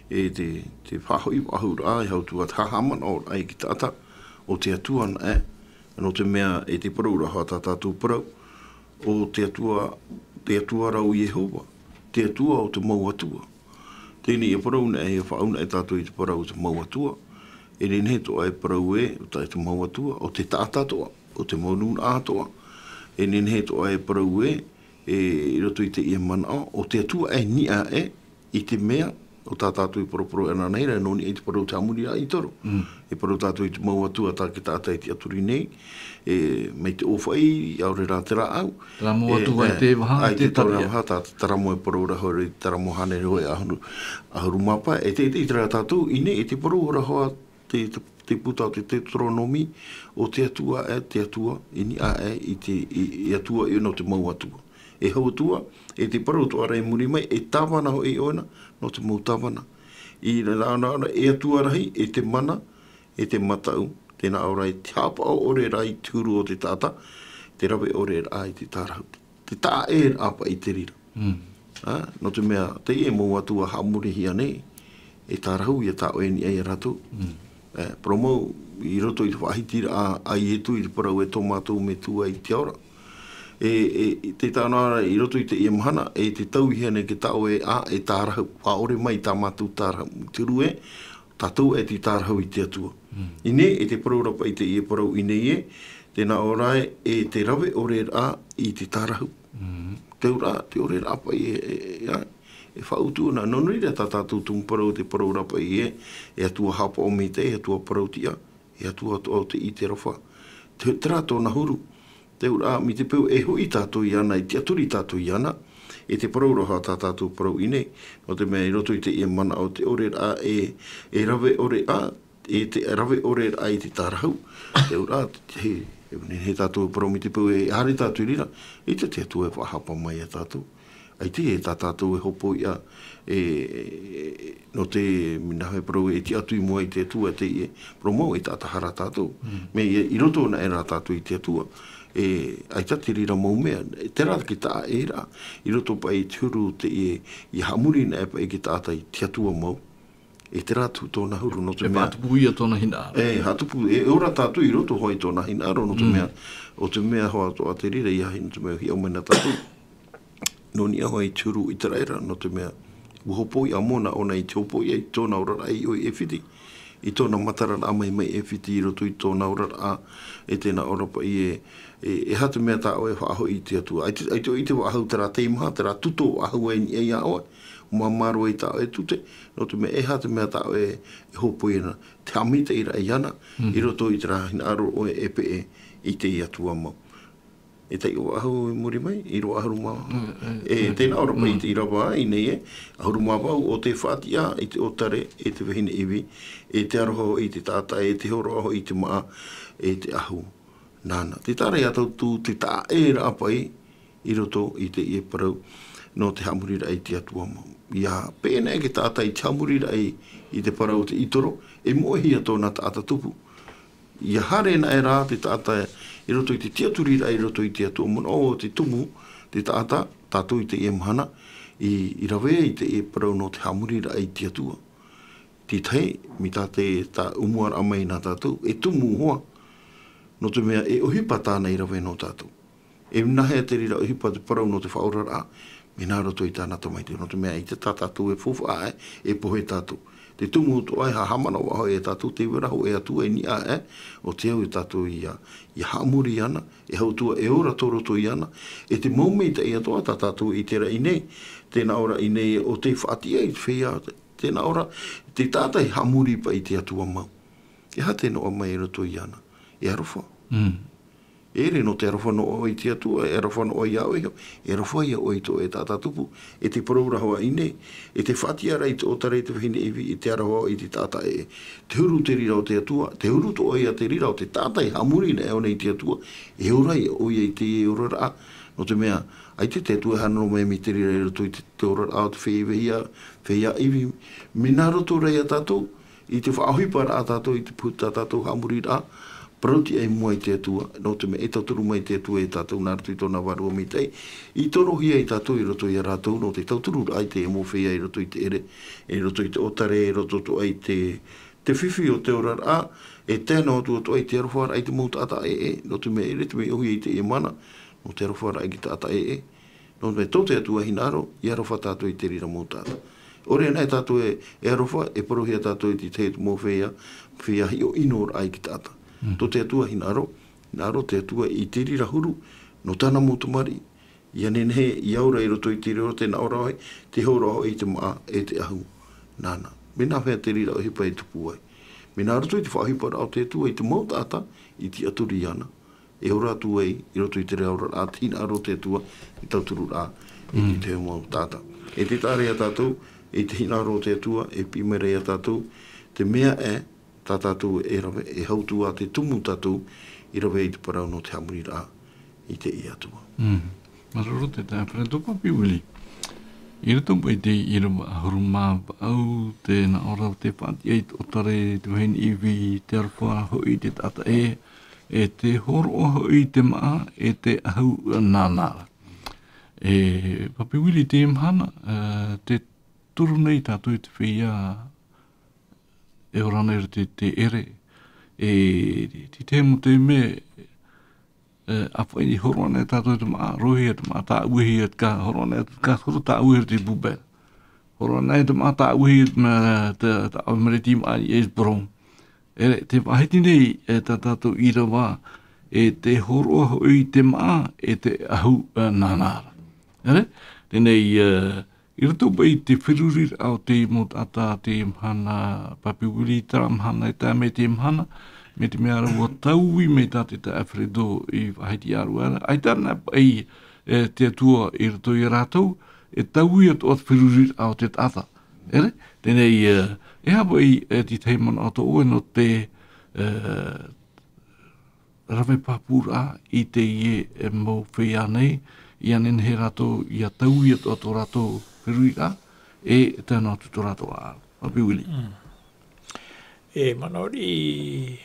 e te, te faʻahoʻi faʻahou ra, e hau atu ā te haʻamanaʻoraʻa i te taʻata, ʻo te Atua anaʻe, nō te mea e te parau ra hoʻi tā tātou parau, ʻo te Atua, te Atua ra ʻo Iehova, te Atua o te mau atua. Teie nei e parau anaʻe, e faʻaau anaʻe tātou i te parau o te mau atua. E nehenehe atoʻa e parau ē, ʻo tā te mau atua, ʻo te taʻata atoʻa, ʻo te mau nūnaʻa atoʻa. E nehenehe atoʻa e parau ē, e, i roto i teie manaʻo, ʻo te Atua e niʻa aʻe i te mea, ʻo tā tātou i poroporo anaʻe ra, nō niʻa i te parau o te haʻamoriraʻa i toro. Mm. E parau tātou i te mau atua tā te taʻata i tiʻaturi nei, e, mai te ʻōfaʻi, ʻaore rā te rāʻau. Terā mau atua, e, e, te vaha, ai, te te terā vaha, tā, terā mau e parau ra hoʻi, terā mau hānere hoʻi ʻahuru, ʻahuru mā pae. E te, te, terā tātou, i ʻō nei, e te parau ra hoʻi, te, te, te puta o te Teuteronome, ʻo te Atua, e, te Atua, i niʻa aʻe i te, i, i Atua ïa nō te mau atua. E hau atu ā, e te parau atoʻa ra i muri mai, e tāvana hoʻi ʻōna, nō te mau tāvana. I nā, nā, nā, e Atua rahi, e te mana, e te mataʻu, tē nā ʻō ra i te haʻapaʻo ʻore ra i te huru o te taʻata, te rave ʻore ra i te tārahu. te taʻaʻēraʻa paʻi te reira. Mm. Ā, nō te mea, teie mau atua haʻamorihia nei, e tārahu ia tā ʻoe i niʻa ia rātou. Mm. E, parau mau, i roto i te faʻahitiraʻa a Ietu i te parau e tō mātou Metua i te ao ra. E, e, te tāna ra i roto i teie mahana, e te tauihaʻa nei ke tā ʻoe ā, e tārahu, ʻaore mai tā mātou tārahu. Te huru ē, tātou e te tārahu i te Atua. Mm. I nei, e te parau ra paʻi teie parau i nei ē, tēnā ʻō ra ē, e te rave ʻore ra i te tārahu. Mm. Te ura, te ʻore ra paʻi e, e, e, e faʻautuʻa na, nō reira tā tātou tumu parau, te parau ra paʻi ē, e Atua haʻapaʻo maitaʻi, e Atua parau-tiʻa, e Atua toʻa ʻo te ʻite aroha. Te, terā tōna huru. Te ura, mai te peu e hoʻi tātou iāna, e tiʻaturi tātou iāna, e te parau ra hoʻi tā tātou parau i nei, nō te mea i roto i teie manaʻo te ʻore ra e, e rave ʻore ā, e te rave ʻore ra i te tārahu. Te ura, he, he, he tātou parau mai te peu e haere tātou i reira, ʻaita te Atua e faʻahapa mai ia tātou. ʻAita e tā tātou e hopoiʻa, e, e, nō te mea nā hea e parau e tiʻaturi i mua i te Atua teie, parau mau e taʻata hara tātou. Mm. Mea i, i roto anaʻe rā tātou i te Atua, e, ʻaita te reira mau mea, e terā te taʻaʻēraʻa, i roto paʻi i te huru teie, ia haʻamori anaʻe paʻi te taʻata i te Atua mau, e terā atu tōna huru, nō te mea. E faʻatupu ia tōna hinaʻaro. E, faʻatupu, e, e ora tātou i roto hoʻi tōna hinaʻaro, nō te Mm. mea, ʻo te mea hoʻi atoʻa te reira, ia, nō te mea, hiʻo mai na tātou. Nō niʻa hoʻi i te huru ʻĪteraʻera, nō te mea, ʻua hopoiʻa Mōna ʻōna i te hopoiʻa i tōna oraraʻa i ʻō i ʻAifiti, i tōna matararaʻa mai, mai ʻAifiti i roto i tōna oraraʻa, e tēnā ʻō ra paʻi ē, e, e aha te mea tā ʻoe e faʻahoʻi i te Atua. ʻAita, ʻaita ʻoe i te faʻahou terā teimaha, terā tuto faʻahou ai i niʻa ia ʻoe, māmā roa i tā ʻoe tute, nō te mea e aha te mea tā ʻoe e hopoiʻa na, te haʻamaitaʻiraʻa iāna, Mhm. i roto i terā hinaʻaro ʻoe e peʻe i te Atua mau. E taiʻo faʻahou i muri mai, ʻīrava ʻahuru mā vaʻu. Mm, mm, E, mm. tēnā ʻō ra paʻi Mm. te ʻīrava i nei ē, ʻahuru mā vaʻu, ʻo tē faʻatiʻa i te ʻōtare e te vahine ivi, e te aroha hoʻi i te taʻata, e te hōroʻa hoʻi i te māʻa, e te ʻahu nāna. Te taʻa ra ia tātou te taʻaʻēraʻa paʻi i roto i teie parau nō te haʻamoriraʻa i te Atua mau. ʻIa peʻe anaʻe te taʻata i te haʻamoriraʻa i, i te parau o te ʻĪtoro, e moʻehia tōna taʻata tupu. ʻIa haere anaʻe rā te taʻata i roto i te tiʻaturiraʻa i roto i te Atua, manaʻo te tumu te taʻata, tātou i teie mahana, i, i rave i teie parau nō te haʻamoriraʻa i te Atua. Te tahi, mai tā te, tā ʻumuaraʻa mai nā tātou, e tumu hoʻi, nō te mea e ʻohipa tāna i rave nō tātou. E nā hea te reira ʻohipa te parau nō te faʻaoraraʻa, mea nā roto i tāna Tamaiti, nō te mea ʻaita tā tātou e faufaʻa aʻe, e pohe tātou. Te tumu atoʻa e haʻamanaʻo hoʻi e tātou te vera hōʻē Atua i niʻa aʻe, ʻo te au ia tātou ʻia, ʻia haʻamori iāna, e Atua e ora tō roto iāna, e te mau maitaʻi atoʻa tā tātou e ʻite ra i nei, tēnā ʻō ra i nei ʻo tē faʻatiʻa i te feiā, tēnā ʻō ra, te taʻata e haʻamori paʻi i te Atua mau. E aha te noaʻa mai i roto iāna? E aroha. Mm. E ʻere nō te aroha noa ʻoe i te Atua, e aroha noa ia ʻoe iho, e aroha ia ʻoe i tō ʻoe taʻata tupu, e te parau ra hoʻi i nei, e te faʻatiʻaraʻa i te ʻōtare i te vahine ivi, e te aroha i te taʻata ʻē. Te huru te reira o te Atua, te huru atoʻa ia te reira o te taʻata e haʻamori anaʻe ʻōna i te Atua, e ora ia ʻoia i teie oraraʻa, nō te mea, ʻaita te Atua e hānaro mai mai te reira i roto i te, te oraraʻa o te feiā, feiā ivi, mea nā roto ra ia tātou, i te faʻaʻohiparaʻa tātou, i te pū tā tātou haʻamoriraʻa, parau-tiʻa i mua i te Atua, nō te mea e tauturu mai te Atua ia tātou nā roto i tōna Vārua Maitaʻi, i torohia ia tātou i roto ia rātou, nō te tautururaʻa i te mau feiā i roto i te ʻere, i roto i te ʻōtare, i roto atoʻa i te, te fifi o te oraraʻa, e tae noa atu atoʻa i te aroharaʻa i te mau taʻata ʻē, nō te mea e ʻere te mea ʻōhie i teie mahana, nō te aroharaʻa i te taʻata ʻē, nō te mea tō te Atua hinaʻaro, ʻia aroha tātou i te reira mau taʻata. ʻOre anaʻe tātou e, e aroha, e parauhia tātou i te tahi mau feiā, feiā hiʻo ʻino ra i te taʻata. Mm. Tō te Atua hinaʻaro, hinaʻaro te Atua i te reira huru, nō tāna mau tamariʻi, ʻia nehenehe, ʻia ora i roto i te reira, tēnā ʻō ra hoʻi, te hōroʻa hoʻi i te māʻa, e te ʻahu nāna. Mea nā hea te reira ʻohipa e tupu ai? Mea nā roto i te faʻaʻohiparaʻa o te Atua i te mau taʻata, i tiʻaturi iāna. E ora atu ai, i roto i te reira oraraʻa, te hinaʻaro o te Atua, i tautururaʻa, i te Mm. tahi mau taʻata. E te taʻa ra ia tātou, i te hinaʻaro o te Atua, e piʻi mai ra ia tātou, te mea ē, tā tātou e rave, e hau atu ā te tumu tātou, i rave i te parau nō te haʻamoriraʻa, i teie Atua. Mm. Māuruuru te taeaʻe Fred Papi Willie. I roto paʻi i te ʻīrava ʻahuru mā vaʻu, tēnā ʻō ra tē faʻatiʻa i te ʻōtare, te vahine ivi, te aroha hoʻi i te taʻata ʻē, e te hōroʻa hoʻi i te māʻa, e te ʻahu nāna ra. E, Papi Willie, teie mahana, e, tē turu nei tātou i te feiā e ora nei ra te, te ʻere. E, te, te mau taime, e, ʻāfaʻi hōroʻa nei tātou te māʻa, roʻohia te māʻa, tāʻuehia te kā, hōroʻa nei te kā, hōroʻa tāʻuehia te pūpē. Hōroʻa nei te māʻa, tāʻuehia te, te, te, te ʻaʻohe mereti māʻa i te poro. E, tē faʻahiti nei, e, tā tātou ʻīrava, e tē hōroʻa hoʻi i te māʻa, e te ʻahu, e, nānā ra. ʻEre, teie nei, e, i roto paʻi i te feruriraʻa o te mau taʻata teie mahana, Papi Willie, terā mahana e tae mai teie mahana, mai te mea ra ʻua taui mai tā te taeaʻe Alfredo i faʻahiti ʻāruʻa ra. ʻAita anaʻe paʻi, e, te Atua i roto ia rātou, e taui atoʻa te feruriraʻa o te taʻata. ʻEre, teie nei, e, e aha paʻi, e, te tahi manaʻo tō ʻoe nō te, e, rave pāpūraʻa i teie, e, mau feiā nei, ʻia nehenehe rātou ʻia taui atoʻa tō rātou feruriraʻa, e tae noa atu tō rātou ʻāʻau. Papi Willie. Mm. E, manaʻo riʻi,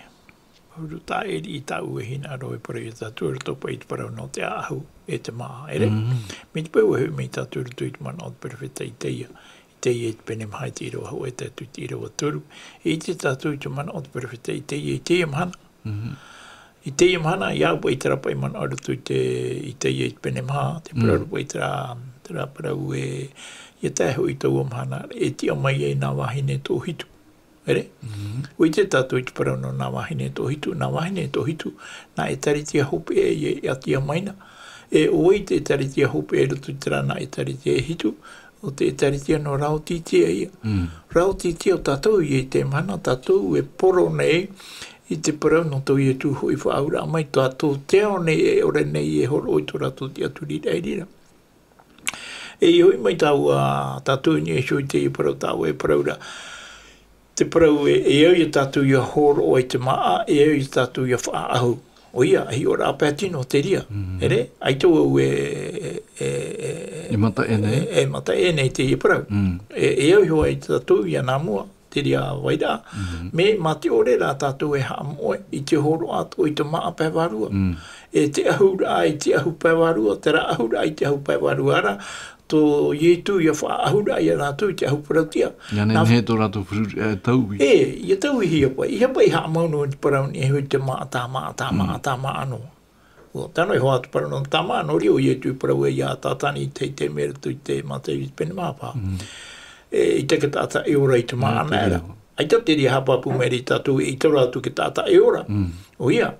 huru taʻa ʻē riʻi tāʻu e hinaʻaro e parau ia tātou i roto paʻi i te parau nō te ʻaʻahu, e te māʻa, ʻere? Mm. Mai te peu ʻua hoʻi mai tātou i roto i te manaʻo o te perofeta Isaia, Isaia i te pene maha i te ʻīrava hōʻē e tae atu i te ʻīrava toru. E ʻite tātou i te manaʻo o te perofeta Isaia, i teie mahana. Mhm. I teie mahana, ʻia au paʻi terā paʻi manaʻo i roto i te, Isaia i te pene maha, te parau Mm. paʻi terā, terā parau e, ʻia tae hoʻi taua mahana, e tiʻa mai ai nā vahine toʻohitu. ʻEre? Mhm. ʻUa ʻite tātou i te parau nō nā vahine toʻohitu, nā vahine toʻohitu, nā ʻĒtārētia hopeʻa e, e ʻatiʻa mai na. E ʻo vai te ʻĒtārētia hopeʻa i roto i terā nā ʻĒtārētia e hitu, ʻo te ʻĒtārētia nō Laotisia ïa. Mm. Laotisia ʻo tātou ïa i teie mahana, tātou e poro nei i te parau nō tō Ietu hoʻi faʻaauraʻa mai, tātou te ao nei e ʻore nei e hōroʻa i tō rātou tiʻaturiraʻa i reira. E i hoʻi mai tāua, tātou i niʻa iho i teie parau tāua e parau ra. Te parau e, e au ia tātou ia hōroʻa i te māʻa, e au ia tātou ia faʻaʻahu. ʻOia, e hiʻoraʻa pae tino te reira. Mm. ʻEre, ʻaita vau e, e, e, e, E mataʻi nei. e, e mataʻi nei teie parau. Mm. E, e au iho ai tātou ia nā mua, te reira vairaʻa. Mhm. Mea, mā te ʻore rā tātou e haʻamoʻe i te hōroʻa atoʻa i te māʻa pae vārua. Mm. E te ʻahuraʻa i te ʻahu pae vārua, terā ʻahuraʻa i te ʻahu pae vārua ra, tō Ietu ia faʻaʻahuraʻa ia rātou i te ʻahu parauʻtiʻa. ʻIa Nā nehenehe tō rātou feruri, e, taui. E, ʻia tauihia paʻi, ʻeiaha paʻi haʻamau noa i te parau i niʻa iho i te māʻa, tā māʻa, tā māʻa, Mm. tā māʻa noa. ʻUa, tae noa iho ā te parau nō te māʻa, nō reira ʻo Ietu i parau ai ia Satani i te, i te mea i roto i te Mātaio i te pene maha paha. Mm. E, ʻaita te taʻata e ora i te māʻa Nā te anaʻe ra. reira. ʻAita te reira haʻapāpū mai ra ia tātou, e ʻaita roa atu te taʻata e ora. Mm. ʻOia.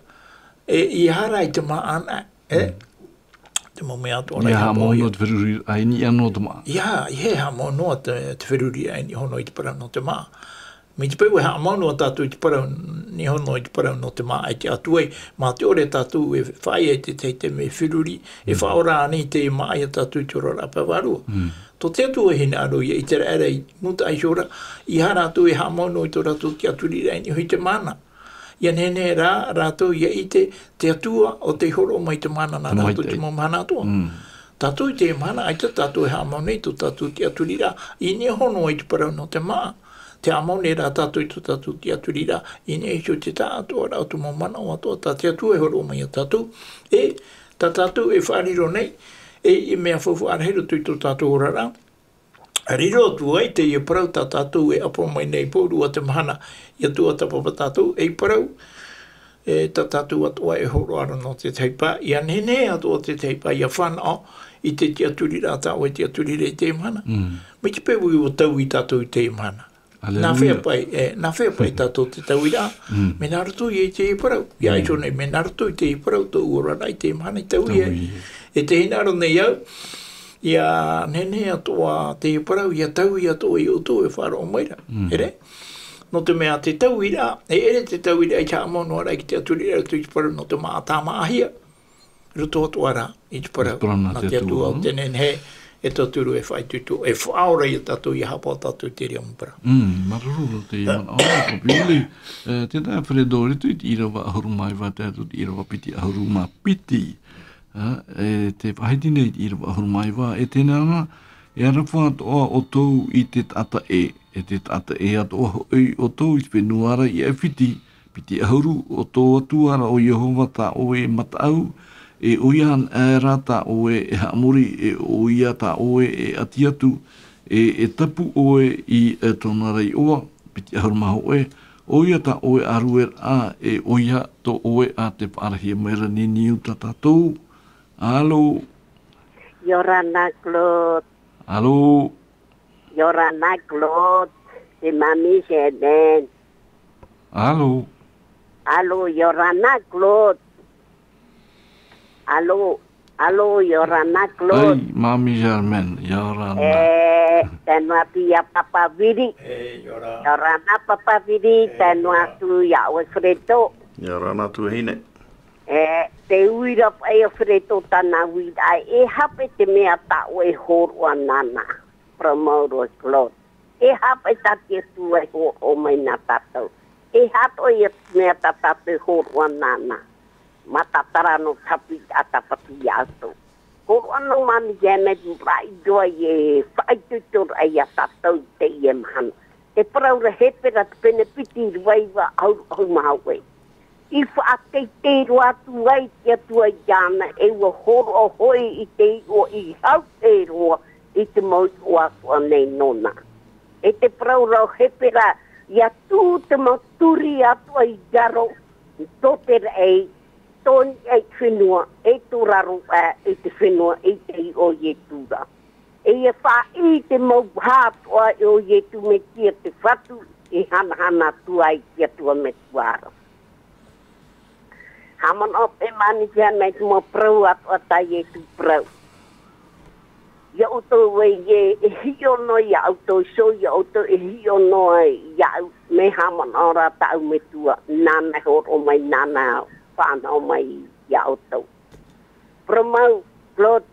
E, ʻeiaha rā i te māʻa anaʻe, e? Mm. Te mau mea atoʻa ra ʻIa i haʻamau haʻapaʻo noa ia. te feruri, ʻa, i niʻa noa te māʻa. ʻIa, ʻeiaha e haʻamau noa te, te feruri, ʻa, i niʻa iho noa i te parau nō te māʻa. Mai te peu e haʻamau noa tātou i te parau, i niʻa iho noa i te parau nō te māʻa e tiʻa atu ai, mā te ʻore tātou e faʻaea i te tahi taime feruri, e Mm. faʻaora ānei te māʻa ia tātou i te oraraʻa pae vārua. Mm. Tō te Atua e hinaʻaro ïa i te raʻi ra i mūtaʻa iho ra, ʻeiaha rātou e haʻamau noa i tō rātou tiʻaturiraʻa i niʻa iho i te māna. ʻIa nehenehe rā rātou ʻia ʻite te Atua ʻo tei hōroʻa mai te māna nā Te rātou maitaʻi. te mau mahana atoʻa. Mm. Tātou i teie mahana, ʻaita tātou e haʻamau nei tō tātou tiʻaturiraʻa, i niʻa iho noa i te parau nō te māʻa. Tē haʻamau nei rā tātou i tō tātou tiʻaturiraʻa, i niʻa iho i te taʻatoʻaraʻa o te mau manaʻo atoʻa tā te Atua e hōroʻa mai ia tātou. E, tā tātou e faʻariro nei, e, i mea faufaʻa rahi roto i tō tātou oraraʻa. Riro atu ai teie parau tā tātou e ʻapo mai nei pauroa te mahana, ʻia tuatāpapa tātou ei parau, e, tā tātou atoʻa e hōroʻa ra nō te tahi pae, ʻia nehenehe atoʻa te tahi pae ʻia fānaʻo i te tiʻaturiraʻa tā ʻoe e tiʻaturiraʻa i teie mahana. Mm. Mai te peu ʻua taui tātou i teie mahana. Nā Hallelujah. hea paʻi, e, nā hea paʻi tātou te tauiraʻa, Mm. mea nā roto ïa i teie parau. ʻIa Mm. ʻite nei, mea nā roto i teie parau tōʻu oraraʻa i teie mahana i taui ai. Taui. E te hinaʻaro nei au, ʻia nehenehe atoʻa teie parau, ʻia taui atoʻa ia ʻoutou e faʻaroʻo mai ra. Mm. ʻEre? Nō te mea te tauiraʻa, e ʻere te tauiraʻa i te haʻamau noa ra i te tiʻaturiraʻa i te parau nō te māʻa tāmāʻahia. Roto atoʻa ra i te parau. Te parau nā Nā te te Atua, Atua, ʻo mm. te nehenehe, e tauturu, e faʻaitoito, e faʻaora ia tātou, ʻia haʻapaʻo tātou i te reira mau parau. Mm, māuruuru nō te manaʻo, Papi Willie, e, tētahi Alfredo, i roto i te ʻīrava ʻahuru mā iva, tae atu i te ʻīrava piti ʻahuru mā piti. Ā, e, tē faʻahiti nei i te ʻīrava ʻahuru mā iva, e teie nei, e aroha atoʻa ʻoutou i te taʻata ʻē, e te taʻata ʻē atoʻa hoʻi ʻoutou i te fenua ra i ʻAifiti, piti ʻahuru, ʻo tō Atua ra ʻo Iehova tā ʻoe e mataʻu, e ʻoia anaʻe rā tā ʻoe e haʻamori, e ʻoia tā ʻoe e ʻati atu, e, e tapu ʻoe i, e, tōna ra iʻoa, piti ʻahuru mā hōʻē, ʻoia tā ʻoe ʻārueraʻa, e ʻoia tō ʻoe ā tē faʻarahia mai ra nei niu tā tātou. Alo. ʻIa ora na, Claude. Alo. ʻIa ora na, Claude. Te Mami Germaine. Alo. Alo, ʻia ora na, Claude. Alo, alo, ʻia ora na, Claude. Ai, Mami Germaine, ʻia ora na. E, tae noa atu ia Papa Viri. E, ʻia ora. ʻIa ora na, Papa Viri, e, tae noa atu ia ʻoe Fredo. ʻIa ora na, tuahine. E, te uira paʻi a Fredo tāna uira, e hape te mea tā ʻoe e hōroʻa nāna. Parau mau ra Claude. E hape tā te Atua e hōroʻa mai nā tātou. E hape ia te mea tā tātou e hōroʻa nāna. Mataʻitaraʻa nō te haʻapiʻiraʻa tāpati ia ʻoutou. Hōroʻa nō Mami Germaine raʻi roa e faʻaitoitoraʻa ia tātou i teie mahana. Te parau ra Hepera te pene piti ʻīrava iva ʻahuru ʻahuru mā hōʻē. I faʻateitei roa atu ai te Atua iāna, e ʻua hōroʻa hoʻi i te iʻoa i hau ʻē roa i te mau iʻoa atoʻa nei nōna. E te parau ra Hepera, ʻia tū te mau turi atoʻa i raro, tō te raʻi, tō niʻa i te fenua, e tō raro aʻe i te fenua, i te iʻoa o Ietu ra. E ʻia faʻaʻī te mau vaha atoʻa o Ietu Mesia te Fatu, e hanahana atu ai te Atua Metua ra. Haʻamanaʻo paʻi Mami Germaine i te mau parau atoʻa tā Ietu parau. Ia ʻoutou e, e, e hiʻo noa ia ʻoutou iho, ia ʻoutou e hiʻo noa ia au, mea haʻamanaʻo ra tāʻu Metua, nāna e hōroʻa mai, nāna e faʻanaho mai ia ʻoutou. Parau mau, Claude,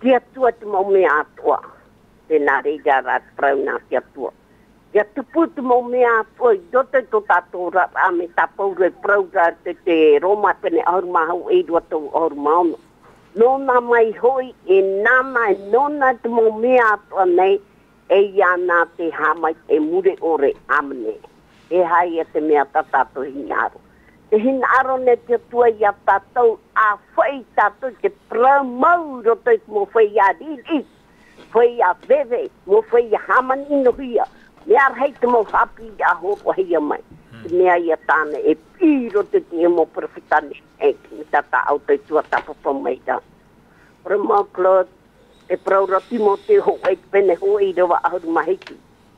te Atua te mau mea atoʻa. Tē nā reira rā te parau nā te Atua. ʻIa tupu te mau mea atoʻa i roto i tō tātou oraraʻa, mai tā Pauro e parau ra te, te Roma pene ʻahuru mā hōʻē ʻīrava toru ʻahuru mā ono. Nōna mai hoʻi, e nāna, e nōna te mau mea atoʻa nei, e iāna te haʻamaitaʻi mure ʻore, ʻāmene. E aha ia te mea tā tātou e hinaʻaro. Tē hinaʻaro nei te Atua ia tātou, ʻa faʻaʻī tātou te parau mau i roto i te mau feiā riri, feiā veve, mau feiā hāmani-ʻino-hia. Mea rahi te mau haʻapiʻiraʻa hōroʻahia mai. Te mea ia tāna e piʻi i roto i te mau perofeta nei, e, mai tā tāʻu tuatāpapa mai ra. Parau mau Claude, e parau ra Timoteo hōʻē pene hōʻē ʻīrava ʻahuru mā hitu.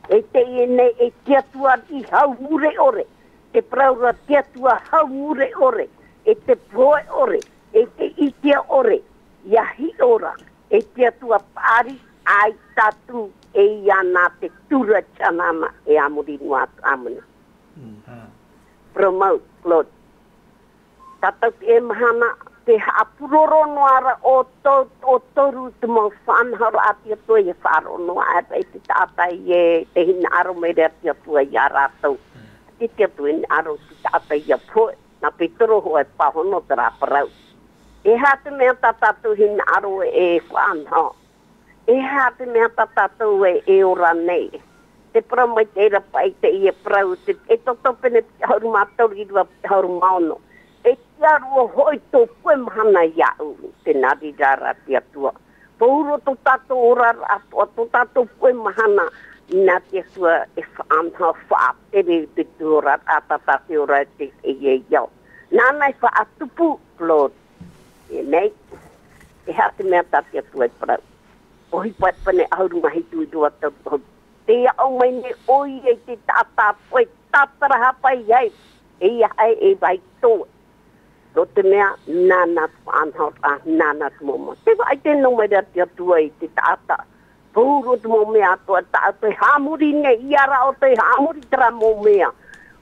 E teie nei, e te Atua i hau mure ʻore. Te parau ra te Atua hau mure ʻore. E te pohe ʻore. E te ʻitea ʻore. ʻIa hiʻo ra. E te Atua paʻari, ʻaita atu, e iāna te tura i te ʻanaʻana, e a muri noa atu, ʻāmene. Parau mau, Claude. Tātou teie mahana, tē haʻapuroro noa ra ʻoutou, ʻo toru te mau faʻanahoraʻa a te Atua, ʻia faʻaroʻo noa aʻe paʻi te taʻata ē tē hinaʻaro mai ra te Atua ia rātou. Te, te Atua e hinaʻaro i te taʻata ʻia pohe, nā Petero hoʻi e pāhono terā parau. E aha te mea tā tātou e hinaʻaro e faʻanaho? E aha te mea tā tātou e, e ora nei? Te parau mai te reira paʻi teie parau, te, Exodo pene piti ʻahuru mā toru ʻīrava piti ʻahuru mā ono. E tiʻa roa hoʻi tō puʻe mahana iāʻu, tē nā reira rā te Atua. Pauroa tō tātou oraraʻa, tō, tō tātou puʻe mahana, nā te Atua e faʻanaho, faʻatere te, te oraraʻa, tā tātou e ora i te, e, e, e ao. Nāna e faʻatupu, Claude. E nei, e aha te mea tā te Atua e parau? ʻOhipa pene ʻahuru mā hitu ʻīrava toru ʻahuru. Tē aʻo mai nei ʻoia i te taʻata pohe tātarahapa ai, e ia ʻae e vai toe. Nō te mea, nāna te faʻanahoraʻa, nāna te momo. Tē faʻaʻite noa mai ra te Atua i te taʻata. Pauroa te mau mea atoʻa, tā ʻoutou e haʻamori nei, ʻia rā ʻoutou e haʻamori terā mau mea.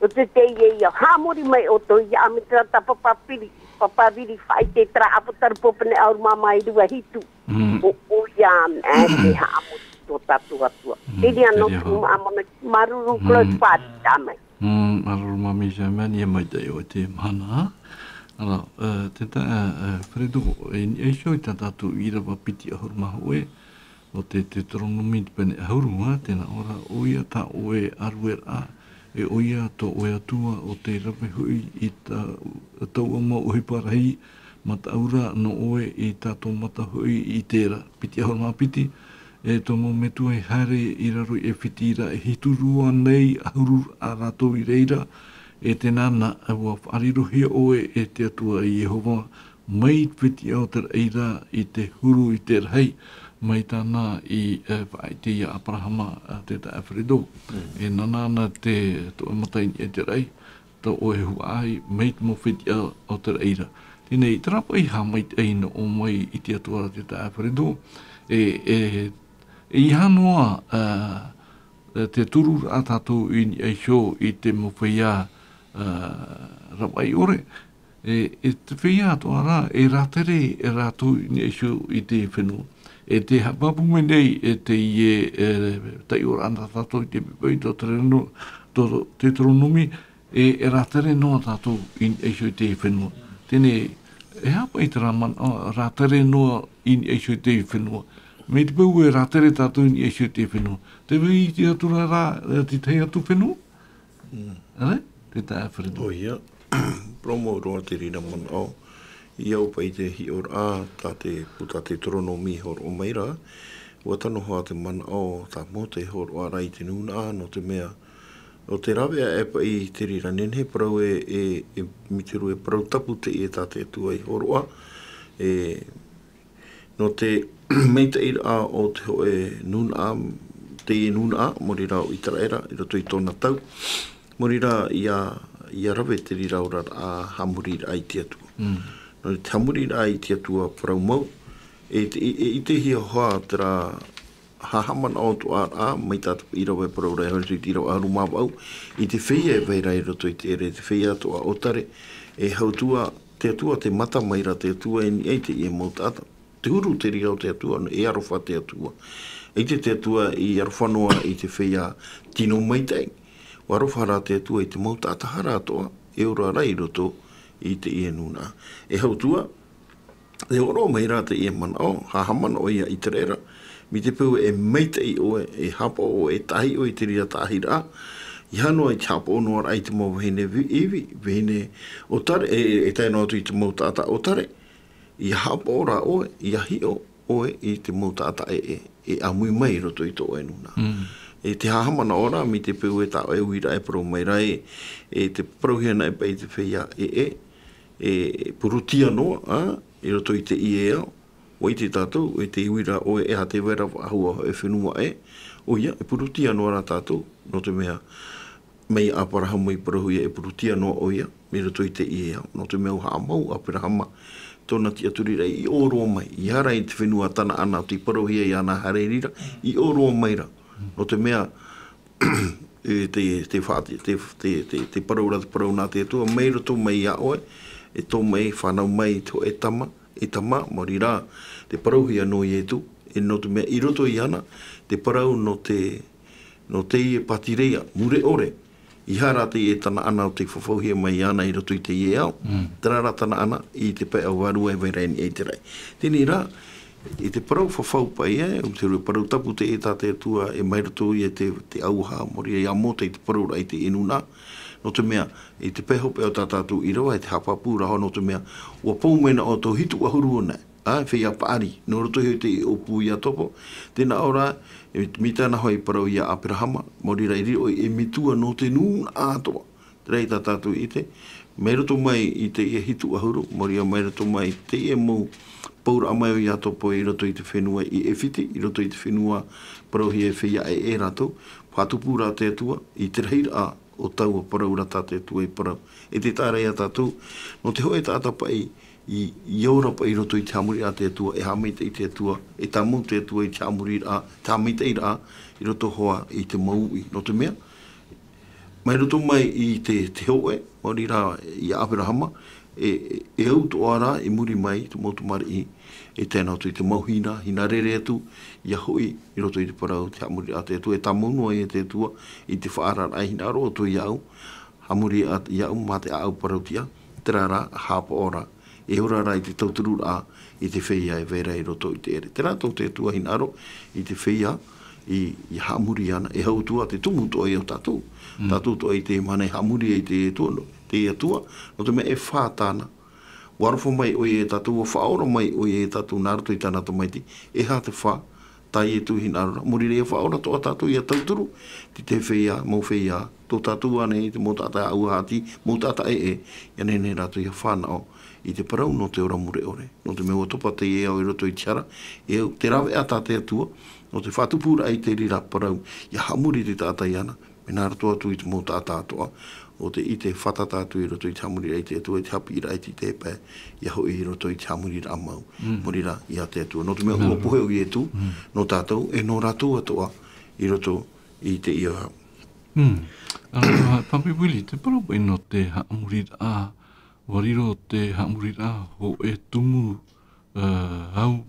ʻO te teie ia, haʻamori mai ʻoutou ia, mai terā tā Papa Viri, Papa Viri faʻaʻite terā ʻApotarupo pene ʻahuru mā maha ʻīrava hitu. Mm. ʻO, ʻoia anaʻe te haʻamori tō tātou Atua. Mm, Teie noa te ia. Māuruuru, Claude, mm, faʻaʻite mai. Mm, māuruuru Mami Germaine, ʻia maitaʻi ʻoe i teie mahana. Alors, euh, te ta-, euh, euh, Fredo, e niʻa iho i tā tātou ʻīrava piti ʻahuru mā hōʻē, ʻo te Teuteronome pene ʻahuru, ā, tē nā ʻō ra, ʻoia tā ʻoe ʻārueraʻa, e ʻoia tō ʻoe Atua, ʻo tei rave hoʻi i tā, taua mau ʻohipa rahi, mataʻu ra nō ʻoe, i tā tō mata hoʻi i terā. Piti ʻahuru mā piti, e tō mau metua i haere i raro i ʻĒfiti ra, e hitu rua nei ʻahuru a rātou i reira, e tēnā na, ʻua faʻarirohia ʻoe e te Atua Iehova, mai te fetiʻa o te raʻi ra i te huru i te rahi, mai tāna i, e, faʻaʻite ia Aperahama, a, te taeaʻe Fredo. Mm. E nāna na te, tō mata i niʻa i te raʻi, tō ʻoe huaʻai, mai te mau fetiʻa o te raʻi ra. Teie nei, terā paʻi haʻamaitaʻi nō ʻō mai i te Atua te taeaʻe Fredo, e, e, e ʻeiaha noa, a, e, te turu ra tātou i niʻa iho i te mau feiā, a, ravaʻi ʻore, e, e te feiā atoʻa ra, e rātere e rātou i niʻa iho i te fenua. E tē haʻapāpū mai nei, e teie, e, taiʻoraʻa nā tātou i te pepa i tō Tereno-, tō, tō Teuteronome, e, e rātere noa tātou i niʻa iho i te fenua. Teie nei, e aha paʻi terā manaʻo, rātere noa i niʻa iho i te fenua. Mai te peu e rātere tātou i niʻa iho i te fenua. Tē vai iti atu ra rā, e, te tahi atu fenua? Mm. ʻAre? Te taeaʻe Fredo. ʻOia, parau mau roa te reira manaʻo. I au paʻi te hiʻoraʻa, tā te, tā te Teuteronome i hōroʻa mai ra, ʻua tano hoʻi te manaʻo, tā Mōte i hōroʻa ra i te nūnaʻa, nō te mea, ʻo te rave aʻe paʻi te reira, nehenehe parau e, e, e, mai te reira e parau tapu teie tā te Atua i hōroʻa, e, nō te maitaʻiraʻa o te hōʻē nūnaʻa, teie nūnaʻa, mau reira ʻo ʻĪteraʻera, i roto i tōna tau, mau reira ʻia, ʻia rave te reira oraraʻa haʻamoriraʻa i te Atua. Mm. Nō te haʻamoriraʻa i te Atua parau mau, e te, e, e ʻitehia hoʻi terā haʻamanaʻo atoʻa ra, mai tā te ʻīrava e parau ra, e hōroʻa i te ʻīrava ʻahuru mā vaʻu, i te feiā e vai ra i roto i te ʻere, te feiā atoʻa ʻōtare, e hau atu ā, te Atua tē mata mai ra te Atua i niʻa i teie mau taʻata. Te huru te reira o te Atua, e aroha te Atua. ʻAita te Atua i aroha noa i te feiā tino maitaʻi, ʻua aroha rā te Atua i te mau taʻata hara atoʻa, e ora ra i roto i teie nūnaʻa. E hau atu ā, e hōroʻa mai ra teie manaʻo, haʻamanaʻo ia ʻĪteraʻera, mai te peu e maitaʻi ʻoe, e haʻapaʻo ʻoe, e taʻahi ʻoe i te reira taʻahiraʻa, ʻeiaha noa i te haʻapaʻo noa ra i te mau vahine vi-, ivi, vahine ʻōtare, e, e, e tae noa atu i te mau taʻata ʻōtare, ʻia haʻapaʻo rā ʻoe, ʻia hiʻo ʻoe i te mau taʻata ʻē, e, e ʻāmui mai i roto i tō ʻoe nūnaʻa. Mm. E te haʻamanaʻo ra, mai te peu e tā ʻoe uiraʻa e parau mai ra e, e tē parauhia ana paʻi te feiā ʻē, e, e purutia noa, ā, i roto i teie ao, ʻua ʻite tātou, e te uiraʻa ʻoe, e aha tē vai ra faʻahou hōʻē fenua ʻē, ʻoia, e purutia noa ra tātou, nō te mea, mai ia Aperahama i parauhia e purutia noa ʻoia, i roto i teie ao, nō te mea ʻua haʻamau Aperahama, tōna tiʻaturiraʻa i ʻō roa mai, ʻeiaha ra i te fenua Tanaana tei parauhia iāna haere i reira, i ʻō roa mai ra, nō te mea, e te, te fa-, te, te, te, te parau ra, te parau nā te Atua, mai roto mai iā ʻoe, e tō mai, fānau mai, te hōʻē tama, e tama, mau reira, tē parauhia nō Ietu, e nō te mea i roto iāna, te parau nō te, nō teie pātireia, mure ʻore, ʻeiaha ra teie Tanaana ʻo tei fafauhia mai iāna i roto i teie ao, Mm. terā rā Tanaana i te pae ʻāua e vai ra i niʻa i te raʻi. Teie rā, i te parau fafau paʻi, e, te parau tapu teie tā te Atua, e mai roto ia te, te auaha, mau reira iā Mōte i te parau ra i teie nūnaʻa, nō te mea, i te pae hopeʻa o tā tātou ʻīrava, e te haʻapāpū ra hoʻi nō te mea, ʻua pou mai na ʻoutou hitu ʻahuru ʻōna, ā, feiā paʻari, nō roto i te ʻōpū Iakobo, tēnā ʻō ra, e, mai tāna hoʻi parau iā Aperahama, mau reira i riro ʻoe e metua nō te nūnaʻa atoʻa. Terā tā tātou i ʻite, mai roto mai i teie hitu ʻahuru, mau reira mai roto mai i teie mau pouraʻa mai o Iakobo i roto i te fenua i ʻĒfiti, i roto i te fenua parauhia e feiā ʻē rātou, faʻatupu ra te Atua, i te rahiraʻa o taua parau ra tā te Atua i parau. E te taʻa ra ia tātou, nō te hōʻē taʻata paʻi, i, i ora paʻi i roto i te haʻamori a te Atua, e haʻamaitaʻi te Atua, e tāmau te Atua i te haʻamoriraʻa, te haʻamaitaʻiraʻa, i roto hoʻi i te mau uʻi. Nō te mea, mai roto mai i te, te hōʻē, mau reira iā Aperahama, e, e, e au atoʻa ra, i muri mai, te mau tamariʻi, e tae noa atu i te mau hina, hina rere atu, ʻia hoʻi, i roto i te parau, te haʻamori a te Atua, e tāmau noa ia te Atua, i te faʻaararaʻa, e hinaʻaro atu iāʻu, haʻamori a, iāʻu mā te ʻāʻau parauʻtiʻa, terā rā, haʻapaʻo ra, e ora ra i te tautururaʻa, i te feiā e vai ra i roto i te ʻere. Terā tō te Atua hinaʻaro, i te feiā, i, i haʻamori ana, e hau atu ā te tumu atoʻa ia o tātou. Mm. Tātou atoʻa i te mahana e haʻamori ai te Atua, nō, te Atua, nō te mea e fā tāna. ʻUa aroha mai ʻoia iā tātou, ʻua faʻaora mai ʻoia iā tātou nā roto i tāna tamaiti. E aha te fā, tā Ietu hinaʻaro ra. Nō reira ʻia faʻaora atoʻa tātou ʻia tauturu, tei te feiā, mau feiā, tō tātou ānei, te mau taʻata ʻāuahaʻa, mau taʻata ʻē, ʻia nehenehe rātou ʻia fānaʻo i te parau nō te ora mure ʻore. Nō te mea ʻua topa teie ao i roto i te hara, e au, te rāveʻa tā te Atua, nō te faʻatupuraʻa i te reira parau, ʻia haʻamori i te taʻata iāna, mea nā roto atu i te mau taʻata atoʻa, ʻo tē ʻite fātata atu i roto i te haʻamoriraʻa i te Atua, i te haʻapiʻiraʻa i te tahi pae, ʻia hoʻi i roto i te haʻamoriraʻa mau. Mm. Nō reira iā te Atua. Nō te mea ʻua pohe ʻo Ietu, Mm. nō tātou, e nō rātou atoʻa, i roto i teie ao. Mm. ʻĀnō, Papi Willie, te parau paʻi nō te haʻamoriraʻa, ʻua riro te haʻamoriraʻa hōʻē tumu, ā, au,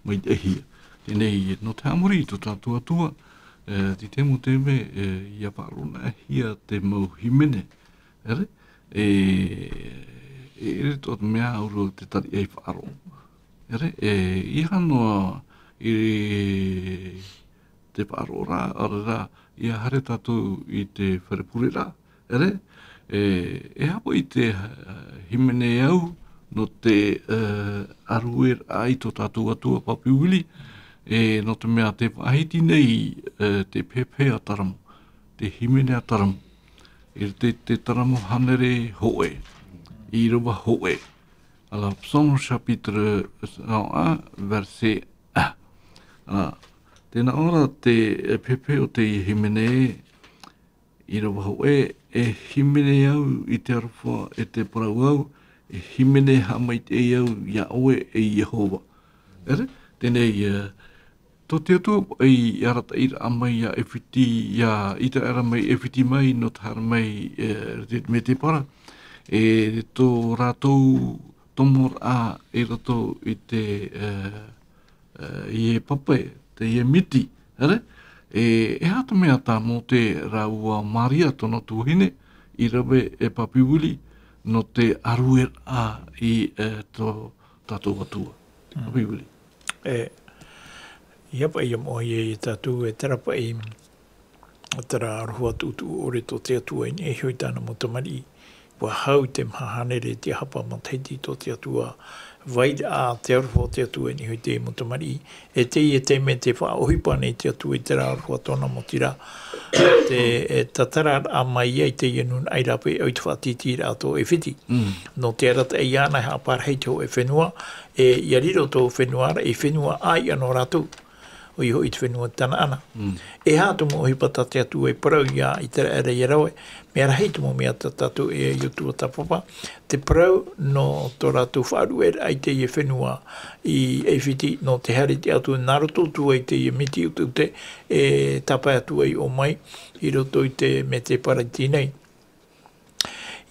maitaʻihia. Teie nei, nō te haʻamori i tō tātou Atua, e, tei te mau taime, e, ʻia faʻaroʻohia te mau hīmene. ʻEre, e, e, ʻere tō te mea ʻaore rā te tariʻa i faʻaroʻo. ʻEre, e, ʻeiaha noa, e, te faʻaroʻo ra, ʻaore rā, ʻia haere tātou i te fare pureraʻa, ʻEre, e, e aha paʻi te, e, hīmene au nō te, e, ʻarueraʻa i tō tātou Atua Papi Willie, e, nō te mea tē faʻahiti nei, e, te pepe a Taramo, te hīmene a Taramo, i te, te Taramo hānere hōʻē, ʻīrava hōʻē. Alors, Psaume chapitre cent un, verset un. Alors, tē nā ʻō ra te, e, pepe o te hīmene, ʻīrava hōʻē, e hīmene au i te aroha e te parau au, e hīmene haʻamaitaʻi au iā ʻoe e Iehova. ʻEre, teie nei, e, tō te Atua i arataʻiraʻa mai iā ʻAifiti, iā ʻĪteraʻera mai ʻAifiti mai, nō te haere mai, e, te, mai te para, e tō rātou tomoraʻa i roto i te, e, e, i e pape, teie miti, ʻere? E, e aha te mea tā Mōte rāua Māria tōna tuahine, i rave e Papi Willie, nō te ʻarueraʻa i, e, tō tātou Atua. Mm. Papi Willie. E, ʻia paʻi ʻia moʻe ia tātou, e terā paʻi, terā aroha tuʻutuʻu ʻore tō te Atua i niʻa iho i tāna mau tamariʻi. ʻUa hau te maha hānere, te hapa matahiti tō te Atua, vairaʻa te aroha o te Atua i niʻa iho i te mau tamariʻi. E teie taime tē faʻaʻohipa nei te Atua i terā aroha tōna mau tīrā. Te, e tātararaʻa mai ai teie nūnaʻa i rāpae i te faʻatītīraʻa tō ʻAifiti. Mm. Nō te arataʻi iāna e haʻaparahi te hōʻē fenua, e, ʻia riro tō fenua ra, e fenua ʻāiʻa nō rātou. ʻOia hoʻi te fenua Tanaana. Mm. E aha te mau ʻohipa tā te Atua i parau iā ʻĪteraʻera ʻia rave, mea rahi te mau mea tā tātou e ʻia tuatāpapa, te parau nō tō rātou faʻaruʻeraʻa i teie fenua i ʻAifiti, nō te haere te Atua nā roto atu ai i teie miti ʻuteʻute, e tāpae atu ai ʻō mai, i roto i te Mete Paraiti nei.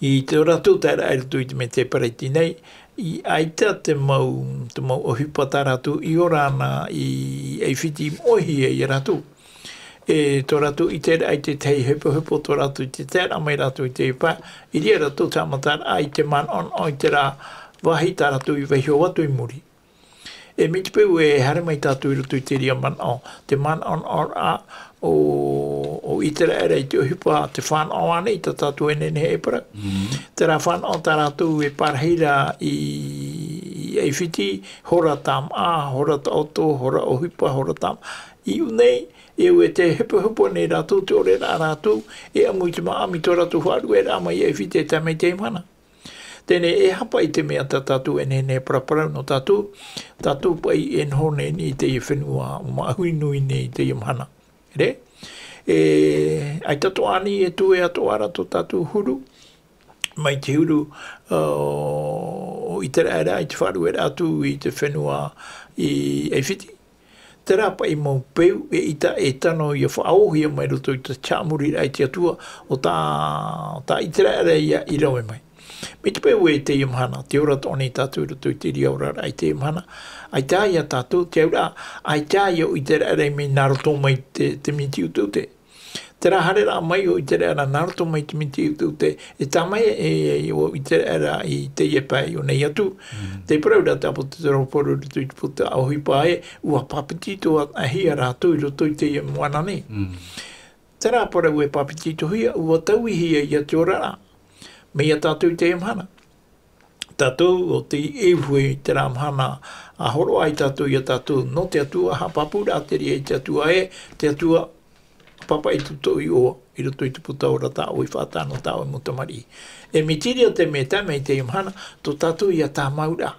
I tō rātou taeraʻa i roto i te Mete Paraiti nei, i ʻaita te mau, te mau ʻohipa tā rātou i ora ana i ʻAifiti i moʻehia ia rātou. E tō rātou ʻiteraʻa i te tahi hepohepo tō rātou i te taeraʻa mai rātou i te pae, i reira rātou te haʻamataraʻa i te manaʻonaʻo i terā vāhi tā rātou i vaiiho atu i muri. E mai te peu e haere mai tātou i roto i te reira manaʻo, te manaʻonaʻoraʻa o, o ʻĪteraʻera i te ʻohipa, te fānaʻo ānei tā tātou e nehenehe e parau. Mm. Terā fānaʻo tā rātou e pārahi ra i, i ʻAifiti, hora tāmāʻa, hora taʻoto, hora ʻohipa, hora tāmāʻa. I ʻō nei, e au e te hepohepo nei rātou, te ʻore ra rātou, e ʻamu i te māʻa mai tō rātou faʻaruʻeraʻa mai i ʻAifiti e tae mai teie mahana. Teie nei e hapa i te mea tā tātou e nehenehe e paraparau nō tātou, tātou paʻi e noho nei i teie fenua māʻohi nui nei i teie mahana. Re? E, ʻaita atoʻa ānei e tū e atoʻa ra tō tātou huru, mai te huru, ā, o ʻĪteraʻera i te faʻaruʻeraʻa atu i te fenua i ʻAifiti. Terā paʻi mau peu e ʻita e tano ʻia faʻaōhia mai roto i te haʻamoriraʻa i te Atua o tā, tā ʻĪteraʻera ia i rave mai. Mai te peu e teie mahana, tē ora atoʻa nei tātou i roto i te reira oraraʻa i teie mahana. ʻAita ia tātou, te auraʻa, ʻaita ia ʻo ʻĪteraʻera i mea nā roto mai te, te miti ʻuteʻute. Terā haereraʻa mai o ʻĪteraʻera nā roto mai te miti ʻuteʻute, e tae mai e, e, o ʻĪteraʻera i teie pae i ʻō nei atu. Mm. Tē parau ra te ʻāpōsetolo Pauro i roto i te puta ʻohipa ē, ʻua pāpetitohia rātou i roto i teie moana nei. Mm. Terā parau e pāpetitohia, ʻua tauihia ia te oraraʻa. Mai ia tātou i teie mahana. tātou, ʻo tei ʻeʻere i terā mahana, ʻa hōroʻa ai tātou iā tātou, nō te Atua, haʻapāpū rā te reira i te Atua ē, te Atua, pāpaʻi tō tōʻu iʻoa, i roto i te puta ora tā ʻoe i faʻatae nō tā ʻoe mau tamariʻi. E mea tīria te mea tae mai i teie mahana, tō tātou ia tāmau rā,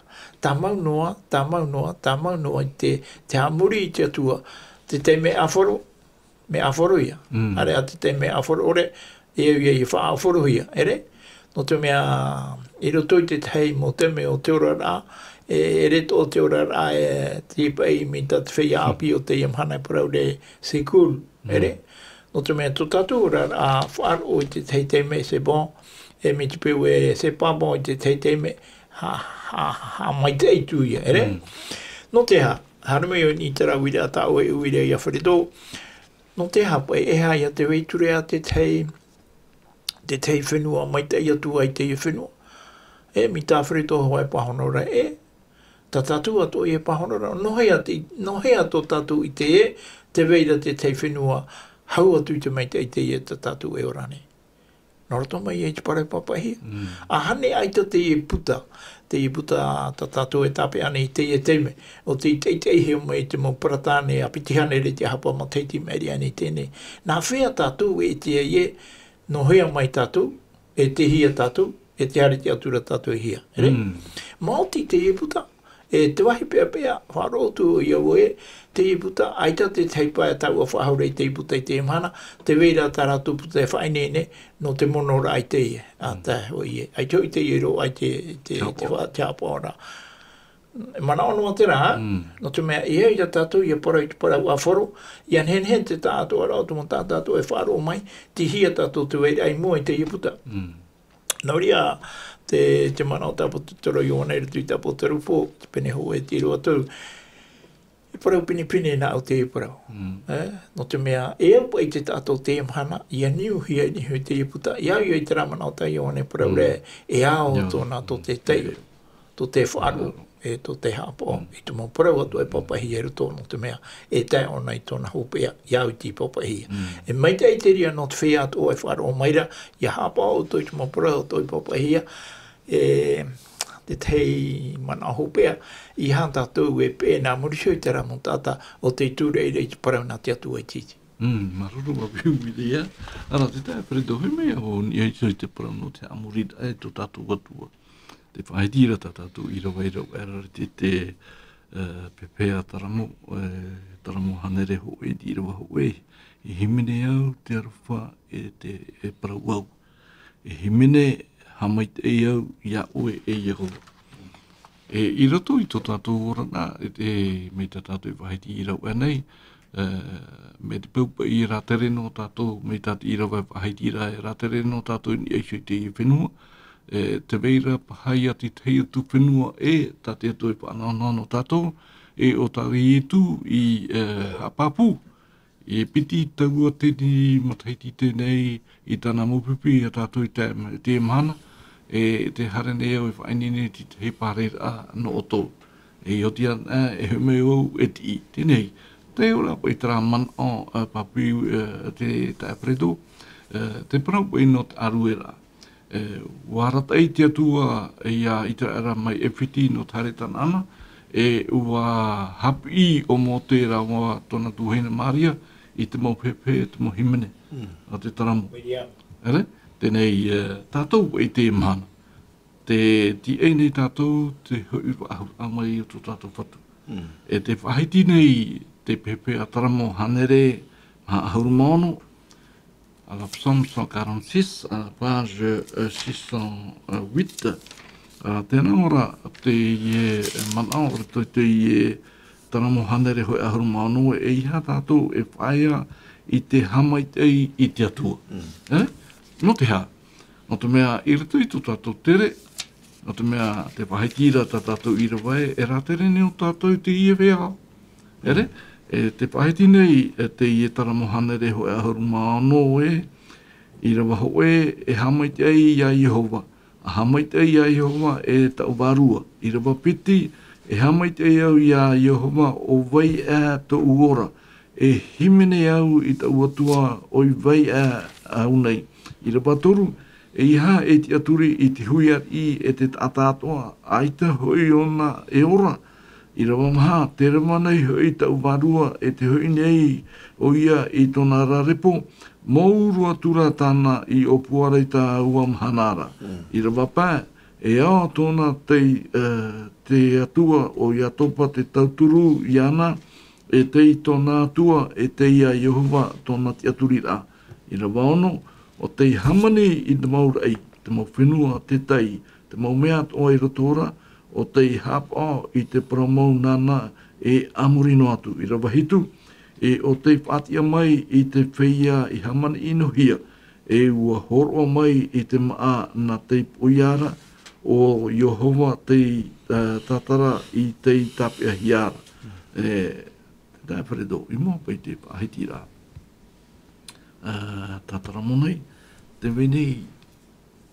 tāmau noa, tāmau noa, tāmau noa i te, te haʻamori i te Atua, te taime ʻāfaro, mea ʻāfaro ia. Mm. ʻĀreʻa te taime ʻāfaro ʻore, e au ia i faʻaʻāfarohia, ʻere? Nō te mea, i roto i te tahi mau taime o te oraraʻa, e, ʻere tō te oraraʻa e tīpaʻi mai tā te feiā ʻāpī o teie mahana e parau ra e secours, Mm. ʻere? Nō te mea tō tātou oraraʻa faʻaroʻo i te tahi taime, c'est bon, e mai te peu ē, c'est pas bon i te tahi taime, ha, ha, ha, maitaʻi atu ia, ʻere? Mm. Nō te aha, haere mai au i terā uiraʻa tā ʻoe e uiraʻa iā Frederick, nō te aha paʻi, e aha ia te vai ture a te tahi, te tahi fenua maitaʻi atu ai teie fenua. E, mai tā Frederick hoʻi e pāhono ra ē, tā tātou atoʻa e pāhono ra, nō hea te, nō hea tō tātou ʻite ē, tē vai ra te tahi fenua hau atu i te maitaʻi teie tā tātou e ora nei. Nō roto mai i te parau pāpaʻihia. Mm. ʻA hane ʻaita teie puta, teie puta tā tātou e tāpeʻa nei i teie taime, ʻo tei taʻitaʻihia mai te mau paratane ʻa piti hānere te hapa matahiti i maʻiri aʻe nei teie nei. Nā hea tātou e ʻite ai ē, nō hea mai tātou, e tei hea tātou, e tē haere atu ra tātou i hea. ʻEre? Mm. Maoti teie puta, e te vāhi peʻapeʻa, faʻaroʻo atu ia vau ē, teie puta, ʻaita te tahi pae tāua faʻahou ra i teie puta i teie mahana, tē vai ra tā rātou puta e faʻaineine, nō te mono ra i teie, ʻa Mm. tae hoʻi ē. ʻAita hoʻi teie roa i te, te, Te te haʻapaʻo. fa-, te haʻapaʻo ra. E manaʻo noa terā, Mm. nō te mea, e au ia tātou, ia parau i te parau ʻāfaro, ia nehenehe te taʻatoʻaraʻa o te mau taʻata atoʻa e faʻaroʻo mai, tei hea tātou te vai ra i mua i teie puta. Mm. Nō reira, te, te manaʻo tā ʻaposetolo Ioane i roto i te ʻAposetolo Paul, te pene hōʻē e tiro atu, e parau pinepine nā ʻu teie parau. Mm. E, nō te mea, e au paʻi te taʻata o teie mahana, ia niuhia i niʻa i teie puta, ia au ia i terā manaʻo tā Ioane e parau Mm. ra, e ao Ia. tōna tō te taiʻo, tō te faʻaroʻo, e tō te haʻapaʻo, Mm. i te mau parau atoʻa e pāpaʻihia i roto, nō te mea, e tae ʻōna i tōna hopeʻa, ia au i te pāpaʻihia. Mm. E maitaʻi te reira nō te feiā atoʻa e faʻaroʻo mai ra, ia haʻapaʻo ʻoutou i te mau parau atoʻa e pāpaʻihia, e, te tahi manaʻo hopeʻa, ʻeiaha tātou e peʻe nā muri iho i terā mau taʻata ʻo tei tūraʻi ra i te parau nā te Atua iti. Mm, māuruuru, māuruuru, Uirea. Ānā, te taeaʻe Frederick, e mea au i niʻa iho i te parau nō te haʻamoriraʻa e tō tātou Atua. Tē faʻahiti ra tā tātou ʻīrava, ʻīrava, ʻīrava, te, te, e, pēpē a Taramo, e, Taramo hānere hōʻē, ʻīrava hōʻē. E hīmene au te aroha e te, e parau au. E hīmene, haʻamaitaʻi au iā ʻoe, e Iehova. E, i roto i tō tātou oraraʻa, e, e, mai tā tātou e faʻahiti ʻīrava nei, e, mai te peu paʻi e rātere noa tātou, mai tā te ʻīrava e faʻahiti ra, e rātere noa tātou i niʻa iho i teie fenua, e, tē vai ra paha ia te tahi atu fenua ē, tā te Atua e faʻanahonaho nō tātou, e ʻo tā Ietu i, e, haʻapāpū, e piti tauatini matahiti teie nei i tāna mau pipi ia tātou i te, i te mahana, e tē haere nei au e faʻaineine i te tahi pārairaʻa nō ʻoutou. E oti ana, e, e hoʻi mai au e tiʻi, teie nei. Tē ora paʻi terā manaʻo, e, pāpū, e, te taeaʻe Frederick, e, te parau paʻi nō te ʻārueraʻa. E, ʻua arataʻi te Atua ia ʻĪteraʻera mai ʻAifiti nō te haere Tanaana, e ʻua haʻapiʻi ʻo Mōte rāua tōna tuahine Māria i te mau pēpē, te mau hīmene, Mm. a te Taramo. Miriam. ʻEre? Teie nei, e, tātou i teie mahana. Tē tiaʻi nei tātou te hoʻi faʻahou mai o tō tātou Fatu. Mm. E tē faʻahiti nei te pēpē a Taramo hānere maha ʻahuru mā ono, à la psaume cent quarante-six, à la page, euh, six cent huit. Ā, tēnā ora teie manaʻo, ʻo te, teie Taramo hānere hōʻē ʻahuru mā ono, ʻeiaha tātou e faʻaea i te haʻamaitaʻi i te Atua. Mm. E? Nō te aha? Nō te mea, i roto i tō tātou tere, nō te mea, tē faʻahiti ra tā tātou ʻīrava ē, e rātere nei ʻo tātou i teie feiā. ʻEre? E tē faʻahiti nei, e teie Taramo hānere hōʻē ʻahuru mā ono ē, ʻīrava hōʻē, e haʻamaitaʻi iā Iehova. ʻA haʻamaitaʻi iā Iehova e taʻu vārua. ʻĪrava piti, e haʻamaitaʻi au iā Iehova ʻo vai aʻe tōʻu ora. E hīmene au i taʻu Atua ʻoi vai aʻe au nei. ʻĪrava toru, ʻEiaha e tiʻaturi i te hui ariʻi e te taʻata atoʻa, ʻaita hoʻi ʻōna e ora. ʻĪrava maha, tē reva nei hoʻi taʻu vārua e tē hoʻi nei ʻoia i tōna ra repo, māuruuru atu ra tāna i ʻōpua ra i taua mahana ra. ʻĪrava pae, e ao tōna tei, ē, te Atua ʻo Iakoba te tauturu iāna, e tei tōna Atua, e tei ia Iehova tōna tiʻaturiraʻa. ʻĪrava ono, ʻo tei hāmani i te mau raʻi, te mau fenua, te tai, te mau mea atoʻa i roto ra, ʻo tei haʻapaʻo i te parau mau nāna e a muri noa atu. ʻĪrava hitu, e ʻo tei faʻatiʻa mai i te feiā i hāmani-ʻino-hia, e ʻua hōroʻa mai i te māʻa nā tei poʻia ra, ʻo Iehova tei, ā, tātara i tei tāpeʻahia ra. E, tētahi Alfredo, i mua paʻi te faʻahitiraʻa. Ā, tātara mō nei, tē vai nei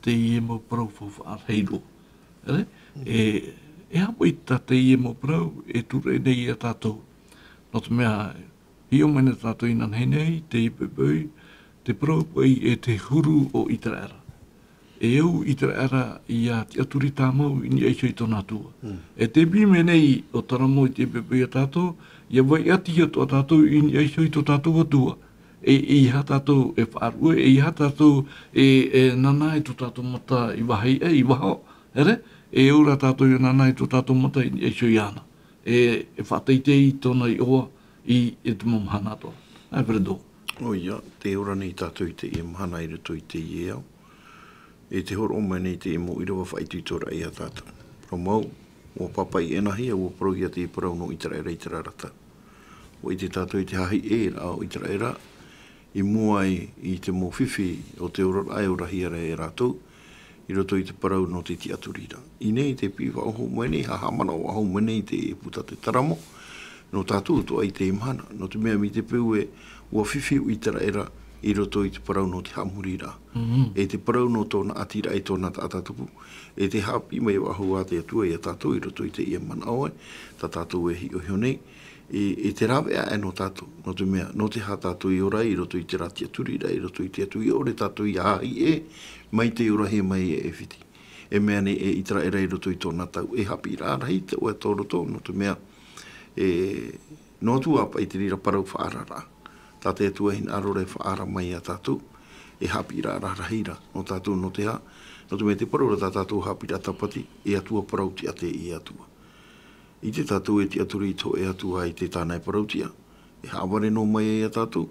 teie mau parau faufaʻa rahi roa. ʻEre? E, e aha paʻi tā teie mau parau e tūraʻi nei ia tātou. Nō te mea, hiʻo mai na tātou inanahi nei, teie poʻipoʻi, te parau paʻi e te huru o Iteraera. E au Iteraera ia tiʻaturi tāmau i niʻa iho i tōna Atua. E te pī mai nei ʻo Taramo i teie poʻipoʻi ia tātou, ia vai ʻati atoʻa tātou i niʻa iho i tō tātou Atua. E, ʻeiaha tātou e faʻaruʻe, ʻeiaha tātou e, e nānā i tō tātou mata i vāhi ʻē, i vaho, ʻere? E au ra tātou e nānā i tō tātou mata i niʻa iho iāna. E, e faʻateitei tōna iʻoa i, i te mau mahana atoʻa. Alfredo. ʻOia, tē ora nei tātou i teie mahana i roto i teie ao. E tē hōroʻa mai nei teie mau ʻīrava faʻaitoitoraʻa ia tātou. Parau mau, ʻua pāpaʻi ʻenahia, ʻua parauhia te parau nō Iteraera i terā ra tau. ʻUa ʻite tātou i te haʻahiʻeraʻa o Iteraera, i mua ai i te mau fifi o te oraraʻa e orahia ra e rātou, i roto i te parau nō te tiʻaturiraʻa. I ʻō nei te piʻi faʻahou mai nei, haʻamanaʻo faʻahou mai nei te puta te Taramo, nō tātou atoʻa i teie mahana. Nō te mea mai te peu ē, ʻua fifi Iteraera i roto i te parau nō te haʻamoriraʻa. E te parau nō tōna ʻātīraʻa i tōna taʻata tupu, e te haʻapiʻi mai faʻahou a te Atua ia tātou i roto i teie manaʻo ē, tā tātou e hiʻohiʻo nei, e, e te rāveʻa aʻe nō tātou, nō te mea, nō te aha tātou i ora ai i roto i terā tiʻaturiraʻa, i roto i te Atua, ʻaore tātou i haʻahiʻe mai tei orahia mai e ʻAifiti. E mea nei e Iteraera i roto i tōna tau, e haʻapiʻiraʻa rahi te ʻoe tō roto, nō te mea, e, noa atu ā paʻi te reira parau faʻaararaʻa. Tā te Atua e hinaʻaro ra e faʻaara mai ia tātou, e haʻapiʻiraʻa rahi ra, nō tātou nō te aha, nō te mea te parau ra tā tātou haʻapiʻiraʻa tāpati, e Atua parau tiʻa teie Atua. ʻIte tātou e tiʻaturi i te hōʻē Atua ʻaita tāna e parau tiʻa. E haʻavare noa mai ia tātou,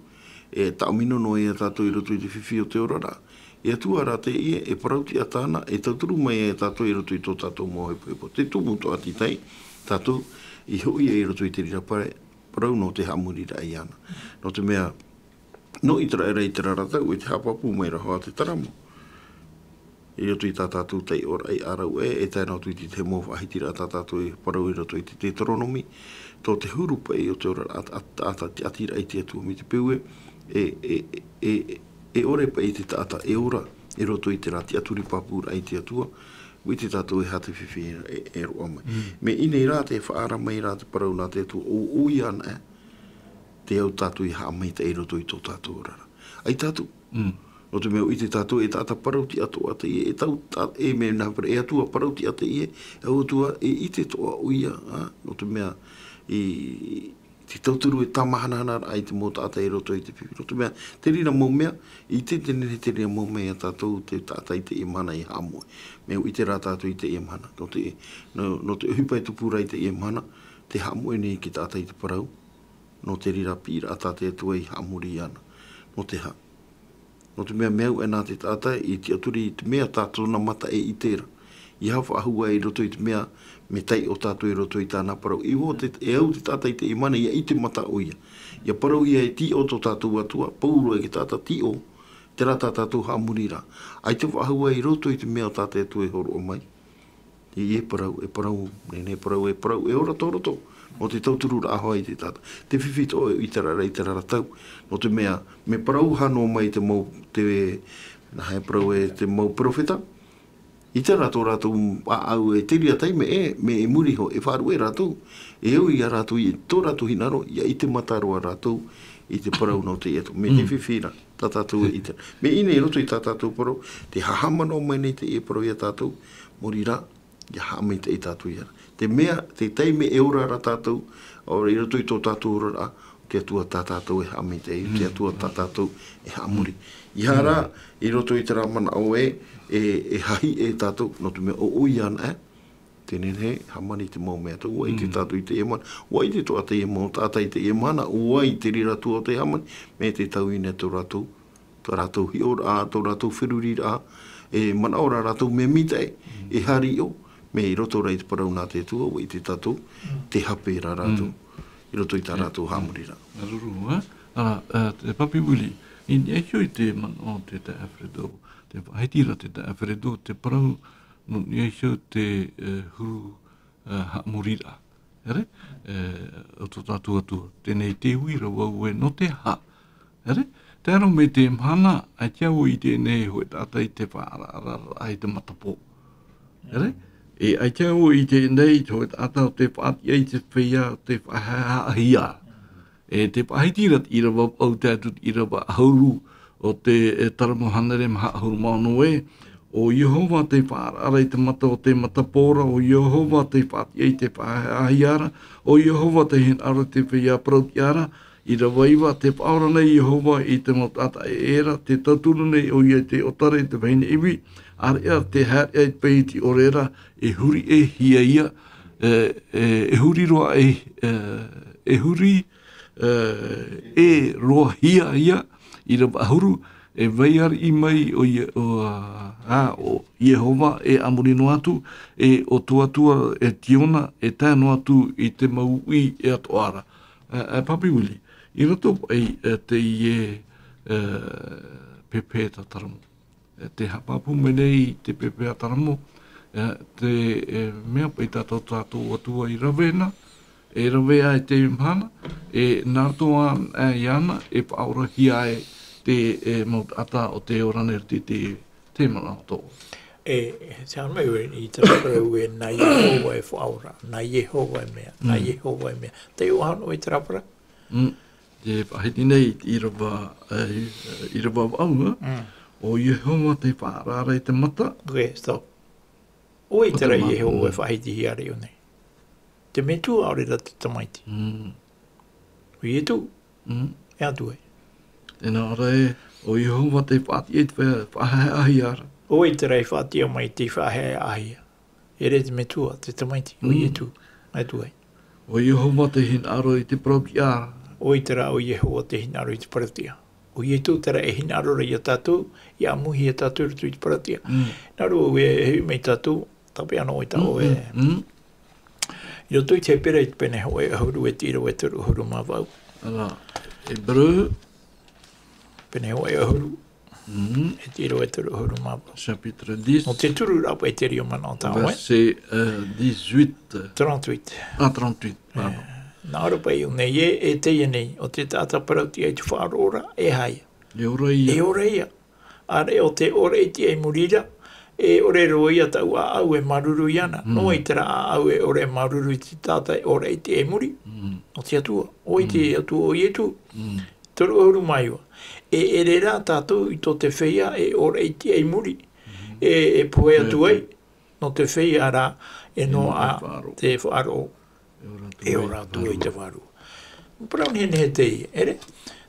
e tāʻamino noa ia tātou i roto i te fifi o te oraraʻa. E Atua rā teie, e parau tiʻa tāna, e tauturu mai ia tātou i roto i tō tātou mau hepohepo. Te tumu atoʻa te tahi, tātou i hoʻi ai i roto i te reira pa-, parau nō te haʻamoriraʻa iāna. Nō te mea, nō Iteraera i terā ra tau, e te haʻapāpū mai ra hoʻi te Taramo. I roto i tā tātou taiʻoraʻa ʻāraʻuaʻe, e tae noa atu i te mau faʻahitiraʻa tā tātou e parau i roto i te Teuteronomi, tō te huru paʻi o te oraraʻa, a, a, a, te ʻātīraʻa i te Atua mai te peu ē, e, e, e, e, e ʻore paʻi te taʻata e ora, i roto i terā tiʻaturi pāpūraʻa i te Atua, ʻua ʻite tātou e aha te fifi e, e roaʻa mai. Mea i ʻō nei rā te faʻaara mai rā te parau nā te Atua, ʻo, ʻoia anaʻe, te au tātou i haʻamaitaʻi i roto i tō tātou oraraʻa. ʻAita atu. Nō te mea ʻua ʻite tātou e taʻata parau tiʻa atoʻa teie, e tau ta-, e mea nā pere, e Atua parau tiʻa teie, e au Atua e ʻite atoʻa ʻoia, ā, nō te mea i te tauturu e tāmahanahana ai te mau taʻata i roto i te fifi. Nō te mea, te reira mau mea, i te, te nehenehe te reira mau mea ia tātou, te taʻata i teie mahana i haʻamoʻe. Mea ʻua ʻite rā tātou i teie mahana. Nō te, nō, nō te ʻohipa e tupu ra i teie mahana, te haʻamoʻe nei i te taʻata i te parau, nō te reira piʻiraʻa tā te Atua i haʻamori iāna. Nō te aha? Nō te mea mea au e nā te taʻata i tiʻaturi i te mea tā tōna mata e ʻite ra. ʻEiaha faʻahou ā i roto i te mea, mea taiʻo tātou i roto i tāna parau. I ʻō te, e au te taʻata i teie mahana, ʻia ʻite mata ʻoia. ʻIa parauhia e tīʻo tō tātou Atua, pauroa e te taʻata tīʻo, terā tā tātou haʻamoriraʻa. ʻAita faʻahou ā i roto i te mea tā te Atua e hōroʻa mai. I, e parau, e parau, nehenehe parau, e parau, e ora tō roto. Nō te tautururaʻa hoʻi i te taʻata. Te fifi atoʻa i terā ra, i terā ra tau. Nō te mea, mea parau hā noa mai te mau, te, nā hea e parau e te mau perofeta. I terā tō rātou ʻāʻau e te reira taime ē, mea i muri iho, e faʻaruʻe rātou. E au ia rātou i tō rātou hinaʻaro, ʻia ʻite mata roa rātou, i te parau nō teie atu. Mea te fifi ra, tā tātou e ʻite. Mea ʻino i roto i tā tātou parau, te haʻamanaʻo mai nei teie parau ia tātou, muri rā, ʻia haʻamaitaʻi tātou ia. Te mea, te taime e ora ra tātou, ʻaore i roto i tō tātou oraraʻa, ʻo te Atua tā tātou e haʻamaitaʻi, ʻo te Atua tā tātou e haʻamori. ʻEiaha rā, i roto i terā manaʻo ē, e, e hahi e tātou, nō te mea ʻo, ʻo ia ana, e, te nehenehe, hāmani te mau mea atu, ʻua ʻite tātou i teie mahana, ʻua ʻite tō ʻoe teie mau taʻata i teie mahana, ʻua ʻite te reira atu ʻo te hāmani, mea te tau ʻino tō rātou, tō rātou hiʻoraʻa, tō rātou feruriraʻa, e manaʻo rā rātou mea maitaʻi, e hari iʻo, mea i roto rā i te parau nā te Atua, ʻua ʻite tātou, te hape rā rātou, i roto i tā rātou haʻamori ra. Māuruuru, e? Ara, e, te Papi Willie, i niʻa iho i te manaʻo o te taeaʻe Alfredo, te faʻahiti ra te taeaʻe Alfredo, te parau, nō niʻa iho te, e, huru, e, haʻamoriraʻa. ʻEre, e, o tō tātou Atua. Teie nei te uira vau ē nō te aha. ʻEre, tae roa mai te mahana, ʻaita vau i ʻite nei hōʻē taʻata i te faʻaararaʻa i te matapō. ʻEre, e ʻaita vau i ʻite nei hōʻē taʻata o te faʻatiʻa i te feiā, o te faʻahaʻehaʻa. E te faʻahiti ra te ʻīrava vaʻu tae atu te ʻīrava ʻahuru o te, e, Taramo hānere maha ʻahuru mā ono ē, ʻo Iehova tei faʻaararaʻa i te mata o te matapō ra, ʻo Iehova tei faʻatiʻa i te faʻahaʻehaʻa ra, ʻo Iehova tei hinaʻaro i te feiā parau-tiʻa ra, ʻīrava iva, tē faʻaora nei Iehova i te mau taʻata ʻē ra, tē tauturu nei ʻoia i te ʻōtare i te vahine ivi, ʻāreʻa tē haere ai te peiti ʻore ra, e huri ʻē hia ia, e, e, e huri roa ʻē, e, e huri, e, ʻē roa hia ia, ʻīrava ʻahuru, e vai ariʻi mai ʻo Ie-, ʻo, ā, ʻo Iehova e a muri noa atu, e ʻo tō Atua e tiona, e tae noa atu i te mau uʻi e atoʻa ra. E, e Papi Willie, i roto paʻi, e, teie, e, pēpē tā Taramo. E, tē haʻapāpū mai nei te pēpē a Taramo, e, te, e, mea paʻi tā tō tātou Atua i rave na, e rave ai te mahana, e nā roto ā, e, iāna, e faʻaorahia ai te, e, mau taʻata o tē ora nei i te, te, te manaʻo tō. E, e, te aha mai ē, i terā parau ē, nā Iehova e faʻaora, nā Iehova e mea, nā Iehova e mea. Tē ʻite ā ʻoe i terā parau? Mm. Te faʻahiti nei, ʻīrava, e, ʻīrava vaʻu, e? Mm. ʻO Iehova tei faʻaararaʻa i te mata. Ok, stop. ʻO vai terā Iehova e faʻahitihia ra iʻō nei? Te Metua ʻaore ra te Tamaiti. Mm. ʻO Ietu. Mm. E atu ai. Tē nā ʻō ra ē, ʻo Iehova tei faʻatiʻa i te fa-, faʻahaʻehaʻahia ra. ʻO vai terā e faʻatiʻa mai tei faʻahaʻehaʻahia? ʻEre te Metua, te Tamaiti, ʻo Ietu, e atu ai. ʻO Iehova tei hinaʻaro i te parau-tiʻa ra. ʻO vai terā ʻo Iehova tei hinaʻaro i te parau-tiʻa? ʻO Ietu terā e hinaʻaro ra ia tātou, ʻia ʻāmui ia tātou i roto i te parau-tiʻa. Mm. Nā reira ē, e hoʻi mai tātou, tāpeʻa noa ʻoe i tā ʻoe. Mm, mm, mm. I roto i te Hepera i te pene hōʻē ʻahuru e te ʻīrava e toru ʻahuru mā vaʻu. Ara, Hepera. Pene hōʻē ʻahuru. Mm. E te ʻīrava e toru ʻahuru mā vaʻu. Chapitre dix. Nō te turu ra paʻi te reo manaʻo tā ʻoe. Verset, euh, dix-huit. Trente-huit. Ah, trente-huit, pardon. E, nā ʻō ra paʻi iʻō nei ē, e teie nei, ʻo te taʻata parau-tiʻa i te faʻaroʻo ra, e aha ia? E ora ia. E ora ia. ʻĀreʻa ʻo tē ʻōraʻa i muri ra, e ʻore roa ia taʻu ʻāʻau e māuruuru iāna. Mm. Nō vai terā ʻāʻau e ʻore e māuruuru i te taʻata e ʻōraʻa i muri? Mm. ʻO te Atua. ʻO vai te Atua? ʻO Ietu. Mm. Toru ʻahuru mā iva. E ʻere rā tātou i tō te feiā e ʻōraʻa i muri. Mm. E, e pohe atu ai. Nō te feiā rā, e noaʻa te faʻaroʻo. E ora atu ai te vārua. Parau nehenehe teie, ʻere?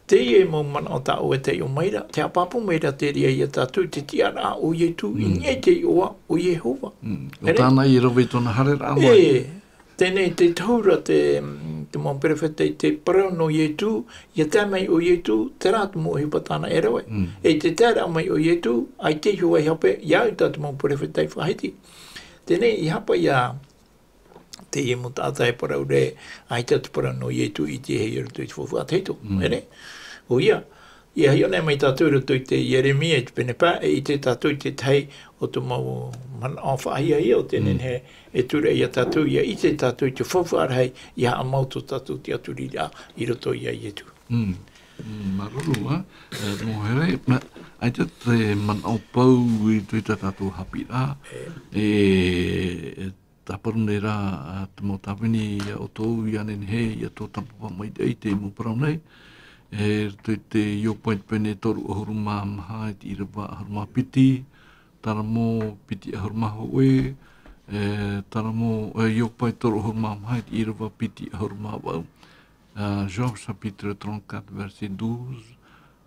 Teie mau manaʻo tā ʻoe e taiʻo mai ra, tē haʻapāpū mai ra te reira ia tātou i te tiʻaraʻa o Ietu, i niʻa i te iʻoa o Iehova. Mm. ʻO tāna i rave i tōna haereraʻa mai. E, teie nei te tohu ra te, te mau perofeta i te parau nō Ietu, ʻia tae mai ʻo Ietu, terā te mau ʻohipa tāna e rave. Mm. E te taeraʻa mai o Ietu, ʻaita i hōʻē hape, ʻia au i tā te mau perofeta i faʻahiti. Teie nei, ʻeiaha paʻi teie mau taʻata e parau ra, ʻaita te parau nō Ietu i ʻitehia i roto i te faufaʻa tahito. Mm. ʻEre? ʻOia, ʻia hiʻo nei mai tātou i roto i te Ieremia i te pene pae, e ʻite tātou i te tahi o te mau manaʻo faʻahiahia o te nehenehe e turu ia tātou, ʻia ʻite tātou i te faufaʻa rahi, ʻia haʻamau tō tātou tiʻaturiraʻa i roto ia Ietu. Mm. Mm, māuruuru, ā. E, nō reira, mea, ʻaita te manaʻo pau i roto i tā tātou haʻapiʻiraʻa. E, e, tāparu nei rā, ā, te mau tāvini ia ʻoutou, ʻia nehenehe, ʻia tōtapapa maitaʻi i te mau parau nei. E roto i te Ioba i te pene toru ʻahuru mā maha i te ʻīrava ʻahuru mā piti, Taramo piti ʻahuru mā hōʻē, e, Taramo, e, Ioba i toru ʻahuru mā maha i te ʻīrava piti ʻahuru mā vaʻu. Euh, Job chapitre trente-quatre, verset douze,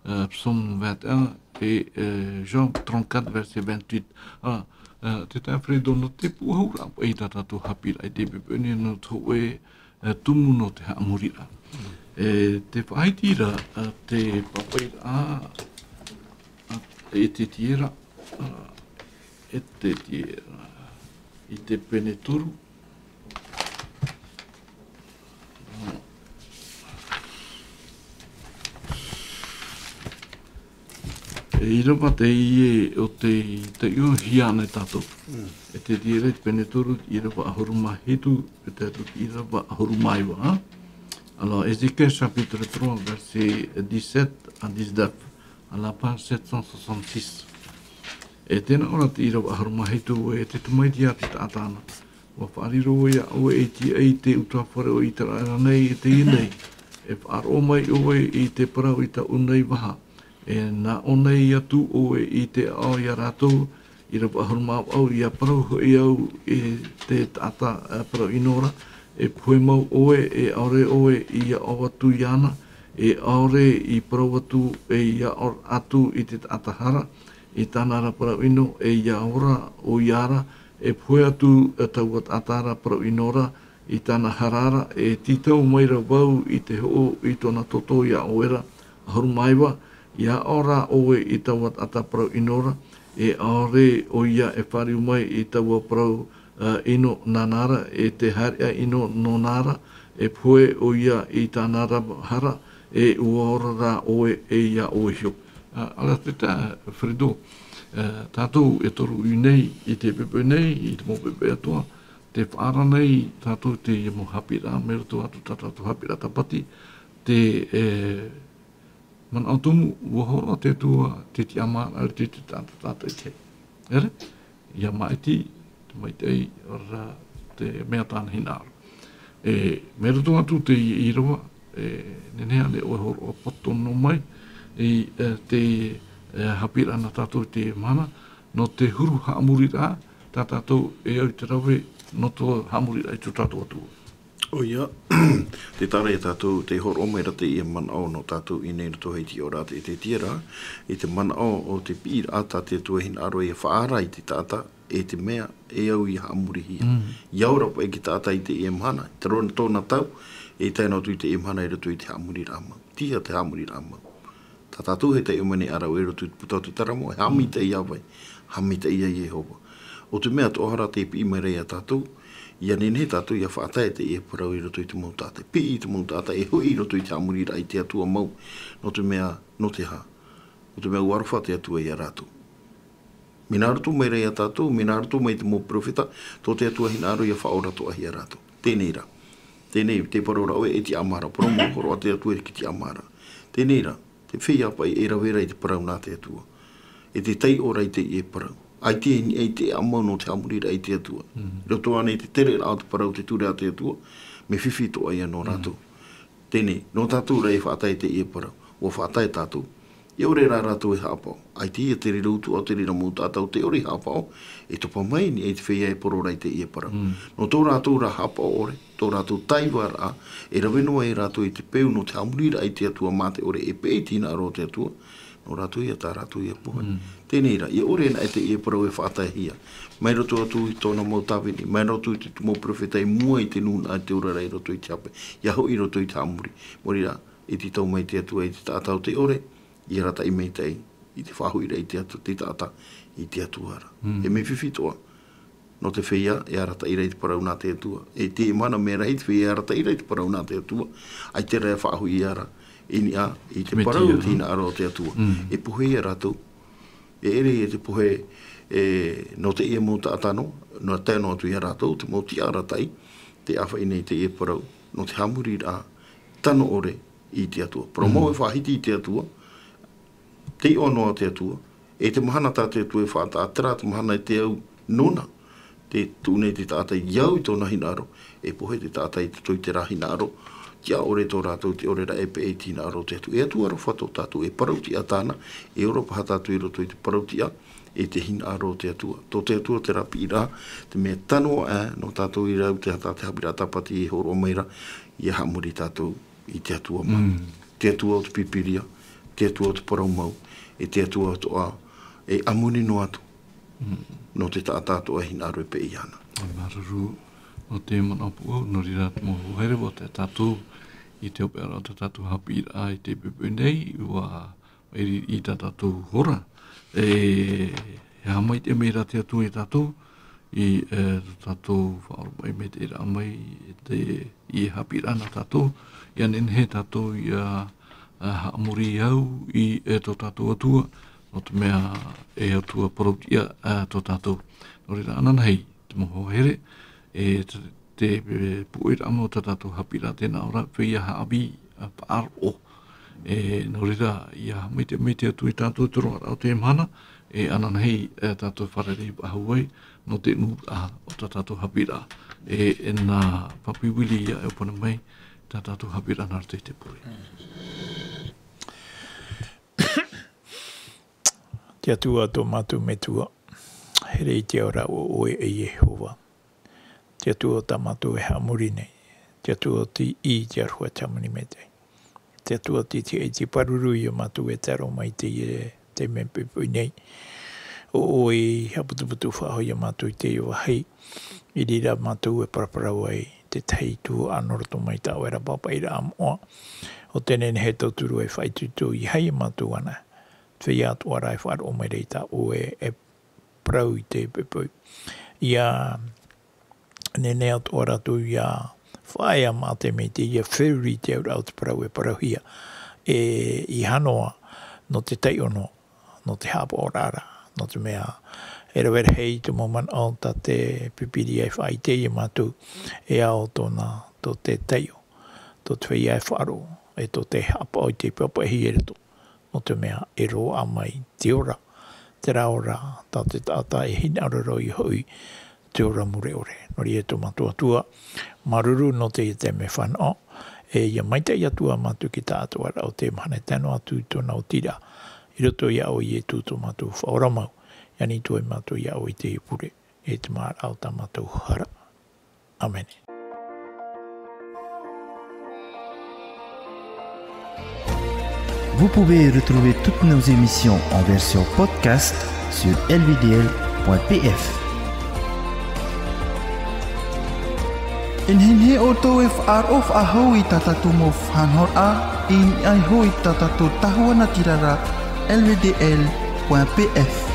euh, Psaume vingt et un et, euh, Job trente-quatre, verset vingt-huit. Ā, ā, te taeaʻe Fredo, nō te pūʻohu ra, i tā tātou haʻapiʻiraʻa i te pepe nei nō te hōʻē, ā, tumu nō te haʻamoriraʻa. E, te faʻahiti ra, ā, te pāpaʻiraʻa, ā, Ezekiela, ā, Ezekiela, i te pene toru. E ʻīrava teie o te taiʻohia ana e tātou. Mm. Ezekiela i te pene toru, ʻīrava ʻahuru mā hitu, e tae atu i te ʻīrava ʻahuru mā iva, ā? Alors, Ézéchiel chapitre trois, verset dix-sept à dix-neuf, à la page sept cent soixante-six. E tē nā ʻō ra te ʻīrava ʻahuru mā hitu, e te Tamaiti a te taʻata na. ʻUa faʻariro iā ʻoe e tiʻa i te ʻutuāfare o Iteraera nei, e teie nei. E faʻaroʻo mai ʻoe i te parau i taʻu nei vaha. E nā ʻō nei atu ʻoe i te aʻo iā rātou, ʻīrava ʻahuru mā vaʻu, ʻia parau hoʻi au i te taʻata, ā, parau ʻino ra, e pohe mau ʻoe, e ʻaore ʻoe ʻia ʻō atu iāna, e ʻaore i parau atu, e ʻia ʻō atu i te taʻata hara, i tāna ra parau ʻino, e ʻia ora ʻoia ra, e pohe atu, ā, taua taʻata ra parau ʻino ra, i tāna hara ra, e tītau mai ra vau i te hoʻo i tōna toto iā ʻoe ra, ʻahuru mā iva, ʻia ʻaore ʻoe i taua taʻata parau ʻino ra, e ʻaore ʻoia e fāriu mai i taua parau, ā, ʻino nāna ra, e te haereʻa ʻino nōna ra, e pohe ʻoia i tāna ra hara, e ʻua ora rā ʻoe e ʻia ʻō iho. Ā, ʻaore rā te taeaʻe Fredo, ā, tātou e toru ʻī nei, i te pepe nei, i te mau pepe atoʻa, tē faʻaara nei tātou teie mau haʻapiʻiraʻa, mai roto atu tā tātou haʻapiʻiraʻa Tāpati, te, e, manaʻo tumu, ʻua hōroʻa te Atua, te tiʻamāraʻa, te, te, tā, tā, tātou i te. ʻEre? ʻIa maʻiti, te maitaʻi, ʻaore rā te mea tāna hinaʻaro. E, mai roto atu teie ʻīrava, e, nehenehe ānei ʻoe e hōroʻa pāhono mai, i, e, te, e, haʻapiʻiraʻa nā tātou i teie mahana, nō te huru haʻamoriraʻa, tā tātou e au i te rave, nō te haʻamoriraʻa i tō tātou Atua. ʻOia, tē taʻa ra ia tātou, tē hōroʻa mai ra teie manaʻo nō tātou i ʻō nei i roto i te ʻīrava, te, te tiʻaraʻa, i te manaʻo o te piʻiraʻa tā te Atua e hinaʻaro ʻia faʻaara i te taʻata, e te mea, e au ʻia haʻamorihia. Mm. ʻIa ora paʻi te taʻata i teie mahana, te roa tōna tau, e tae noa atu i teie mahana i roto i te haʻamoriraʻa mau. Tiʻa te haʻamoriraʻa mau. Tā tātou e taiʻo mai nei ā rāua i roto i te puta o te Taramo, e haʻamaitaʻi iā vai, haʻamaitaʻi iā Iehova. ʻO te mea atoʻa ra tē piʻi mai ra ia tātou, ʻia nehenehe tātou ʻia faʻatae teie parau i roto i te mau taʻata. Piʻi i te mau taʻata, e hoʻi i roto i te haʻamoriraʻa i te Atua mau, nō te mea, nō te aha? ʻO te mea ʻua aroha te Atua ia rātou. Mea nā roto mai ra ia tātou, mea nā roto mai te mau perofeta, tō te Atua e hinaʻaro ʻia faʻaora atoʻa ia rātou. Teie rā. Teie, tē parau ra ʻoe e tiʻamāraʻa, parau mau hōroʻa te Atua e hiki tiʻamāraʻa. Teie rā, te feiā paʻi e rave ra i te parau nā te Atua. E te taiʻo ra i teie parau. ʻAita e niʻa i te ʻāʻau mau nō te haʻamoriraʻa i te Atua. Mm. Roto ānei i te tereraʻa o te parau, te ture a te Atua, mea fifi atoʻa ia nō rātou. Mm. Teie, nō tātou rā e faʻatae teie parau, ʻua faʻatae tātou. E ʻore rā rātou e haʻapaʻo. ʻAita ia te reira utuʻa, te reira mau taʻata ʻo tē ʻore e haʻapaʻo, e topa mai i niʻa i te feiā e poro ra i teie parau. Mm. Nō tō rātou rā haʻapaʻo ʻore, tō rātou taivaraʻa, e rave noa ai rātou i te peu nō te haʻamoriraʻa i te Atua mā te ʻore e peʻe i te hinaʻaro o te Atua, nō rātou ia tā rātou ia pohe. Mm. Teie rā, e ʻore anaʻe teie parau e faʻataehia. Mai roto atu i tōna mau tāvini, mai roto i te mau perofeta i mua i te nūnaʻa, te oraraʻa i roto i te hape, ʻia hoʻi i roto i te haʻamori. Maori rā, e tītau mai te Atua i te taʻata ʻo tē ʻore, ʻia arataʻi maitaʻi i te faʻahoʻiraʻa i te Atu-, te taʻata i te Atua ra. Mm. E mea fifi atoʻa, nō te feiā e arataʻi ra i te parau nā te Atua. E te mana mea rahi te feiā e arataʻi ra i te parau nā te Atua, ʻaita rā e faʻahoʻi ia ra, i niʻa i te parau, te hinaʻaro o te Atua. Mm. E pohe ia rātou. E ʻere ia te pohe, e, nō teie mau taʻata nō, nō tae noa atu ia rātou, te mau tiʻa arataʻi, tē ʻāfaʻi nei i teie parau, nō te haʻamoriraʻa, tano ʻore i te Atua. Parau mau e faʻahiti i te Atua, tē ʻoaʻoa noa te Atua, e te mahana tā te Atua e faʻataʻa, terā te mahana e te au nōna, tē tuʻu nei te taʻata i au i tōna hinaʻaro, e pohe te taʻata i te toe i terā hinaʻaro, tiʻa ʻore tō rātou te ʻore ra e peʻe i te hinaʻaro o te Atua. E Atua aroha tō tātou, e parau tiʻa tāna, e ora paha tātou i roto i te parau tiʻa, e te hinaʻaro o te Atua. Tō te Atua te rapiʻiraʻa, te mea tano aʻe, nō tātou i rau te hata, te haʻapiʻiraʻa tāpati e hōroʻa mai ra, ʻia haʻamori tātou i te Atua mā. Mm. Te Atua o te Pīpīria, te Atua o te parau mau, e te Atua atoʻa, e ʻāmui noa atu. Mm. Nō te taʻata atoʻa e hinaʻaro e peʻe iāna. E māuruuru, nō te manaʻo pūʻau, nō reira te mau hoa here, ʻua tae tātou i te hopeʻa ra o tā tātou haʻapiʻiraʻa i teie poʻipoʻi nei, ʻua ʻere i tā tātou hora. E, e haʻamaitaʻi mai ra te Atua ia tātou, i, e, tō tātou faʻaoromaʻi maitaʻiraʻa mai, te, i haʻapiʻiraʻa nā tātou, ʻia nehenehe tātou ʻia, e, haʻamori au i, e, tō tātou Atua, nō te mea e Atua parau tiʻa, e, tō tātou. Nō reira ananahi, te mau hoa here, e, te, te, e, pūʻoiraʻa mau tā tātou haʻapiʻiraʻa tēnā ora, feiā haʻavī, e, faʻaroʻo. E, nō reira, ʻia haʻamaitaʻi mai te Atua ia tātou i te roaraʻa o teie mahana, e, ananahi, e, tātou fārerei faʻahou ai, nō te nuʻuraʻa o tā tātou haʻapiʻiraʻa. E, e nā Papi Willie ia e ʻōpani mai, tā tātou haʻapiʻiraʻa nā roto i te pure. Te Atua tō mātou Metua, here i te ao ra ʻo ʻoe e Iehova. Te Atua tā mātou e haʻamori nei, te Atua o te ʻī, te aroha, te hāmani maitaʻi. Te Atua tei tiʻa i te pāruru ia mātou e tae roa mai i teie, te mea poʻipoʻi nei. ʻO ʻoe i haʻaputuputu faʻahou ia mātou i teie vāhi. I reira mātou e paraparau ai, te tahi tuhaʻa nō roto mai tā ʻoe ra pāpaʻiraʻa moʻa. ʻO tē nehenehe e tauturu e faʻaitoito i haere ia mātou ana. Feiā atoʻa ra e faʻaroʻo mai ra i tā ʻoe e parau i teie poʻipoʻi. ʻIa nehenehe atoʻa rātou ʻia faʻaea maʻa te mea i teie feruri i te auraʻa o te parau e parauhia. E ʻeiaha noa, nō te taiʻo noa, nō te haʻapaʻoraʻa ra, nō te mea, e rave rahi te mau manaʻo tā te Pīpīria e faʻaʻite ia mātou, e ao tōna, tō te taiʻo, tō te feiā e faʻaroʻo, e tō te haʻapaʻo i te pāpaʻihia i roto. Nō te mea e roaʻa mai te ora, terā ora tā te taʻata e hinaʻaro ra ʻoia hoʻi te ora mure ʻore. Nō reira tō mātou Atua, māuruuru nō teie taime fānaʻo, e ʻia maitaʻi atu ā mātou i te taʻatoʻaraʻa o te mahana e tae noa atu i tōna otiraʻa, i roto iā ʻoe Ietu tō mātou Faʻaora mau, ʻia nītua ai mātou iā ʻoe i teie pure, e te māraʻa o tā mātou hara. ʻĀmene. Vous pouvez retrouver toutes nos émissions en version podcast sur L V D L point P F. E nehenehe ʻoutou e faʻaroʻo faʻahou i tā tātou mau faʻanahoraʻa, i niʻa iho i tā tātou tahua natirara, L V D L point P F.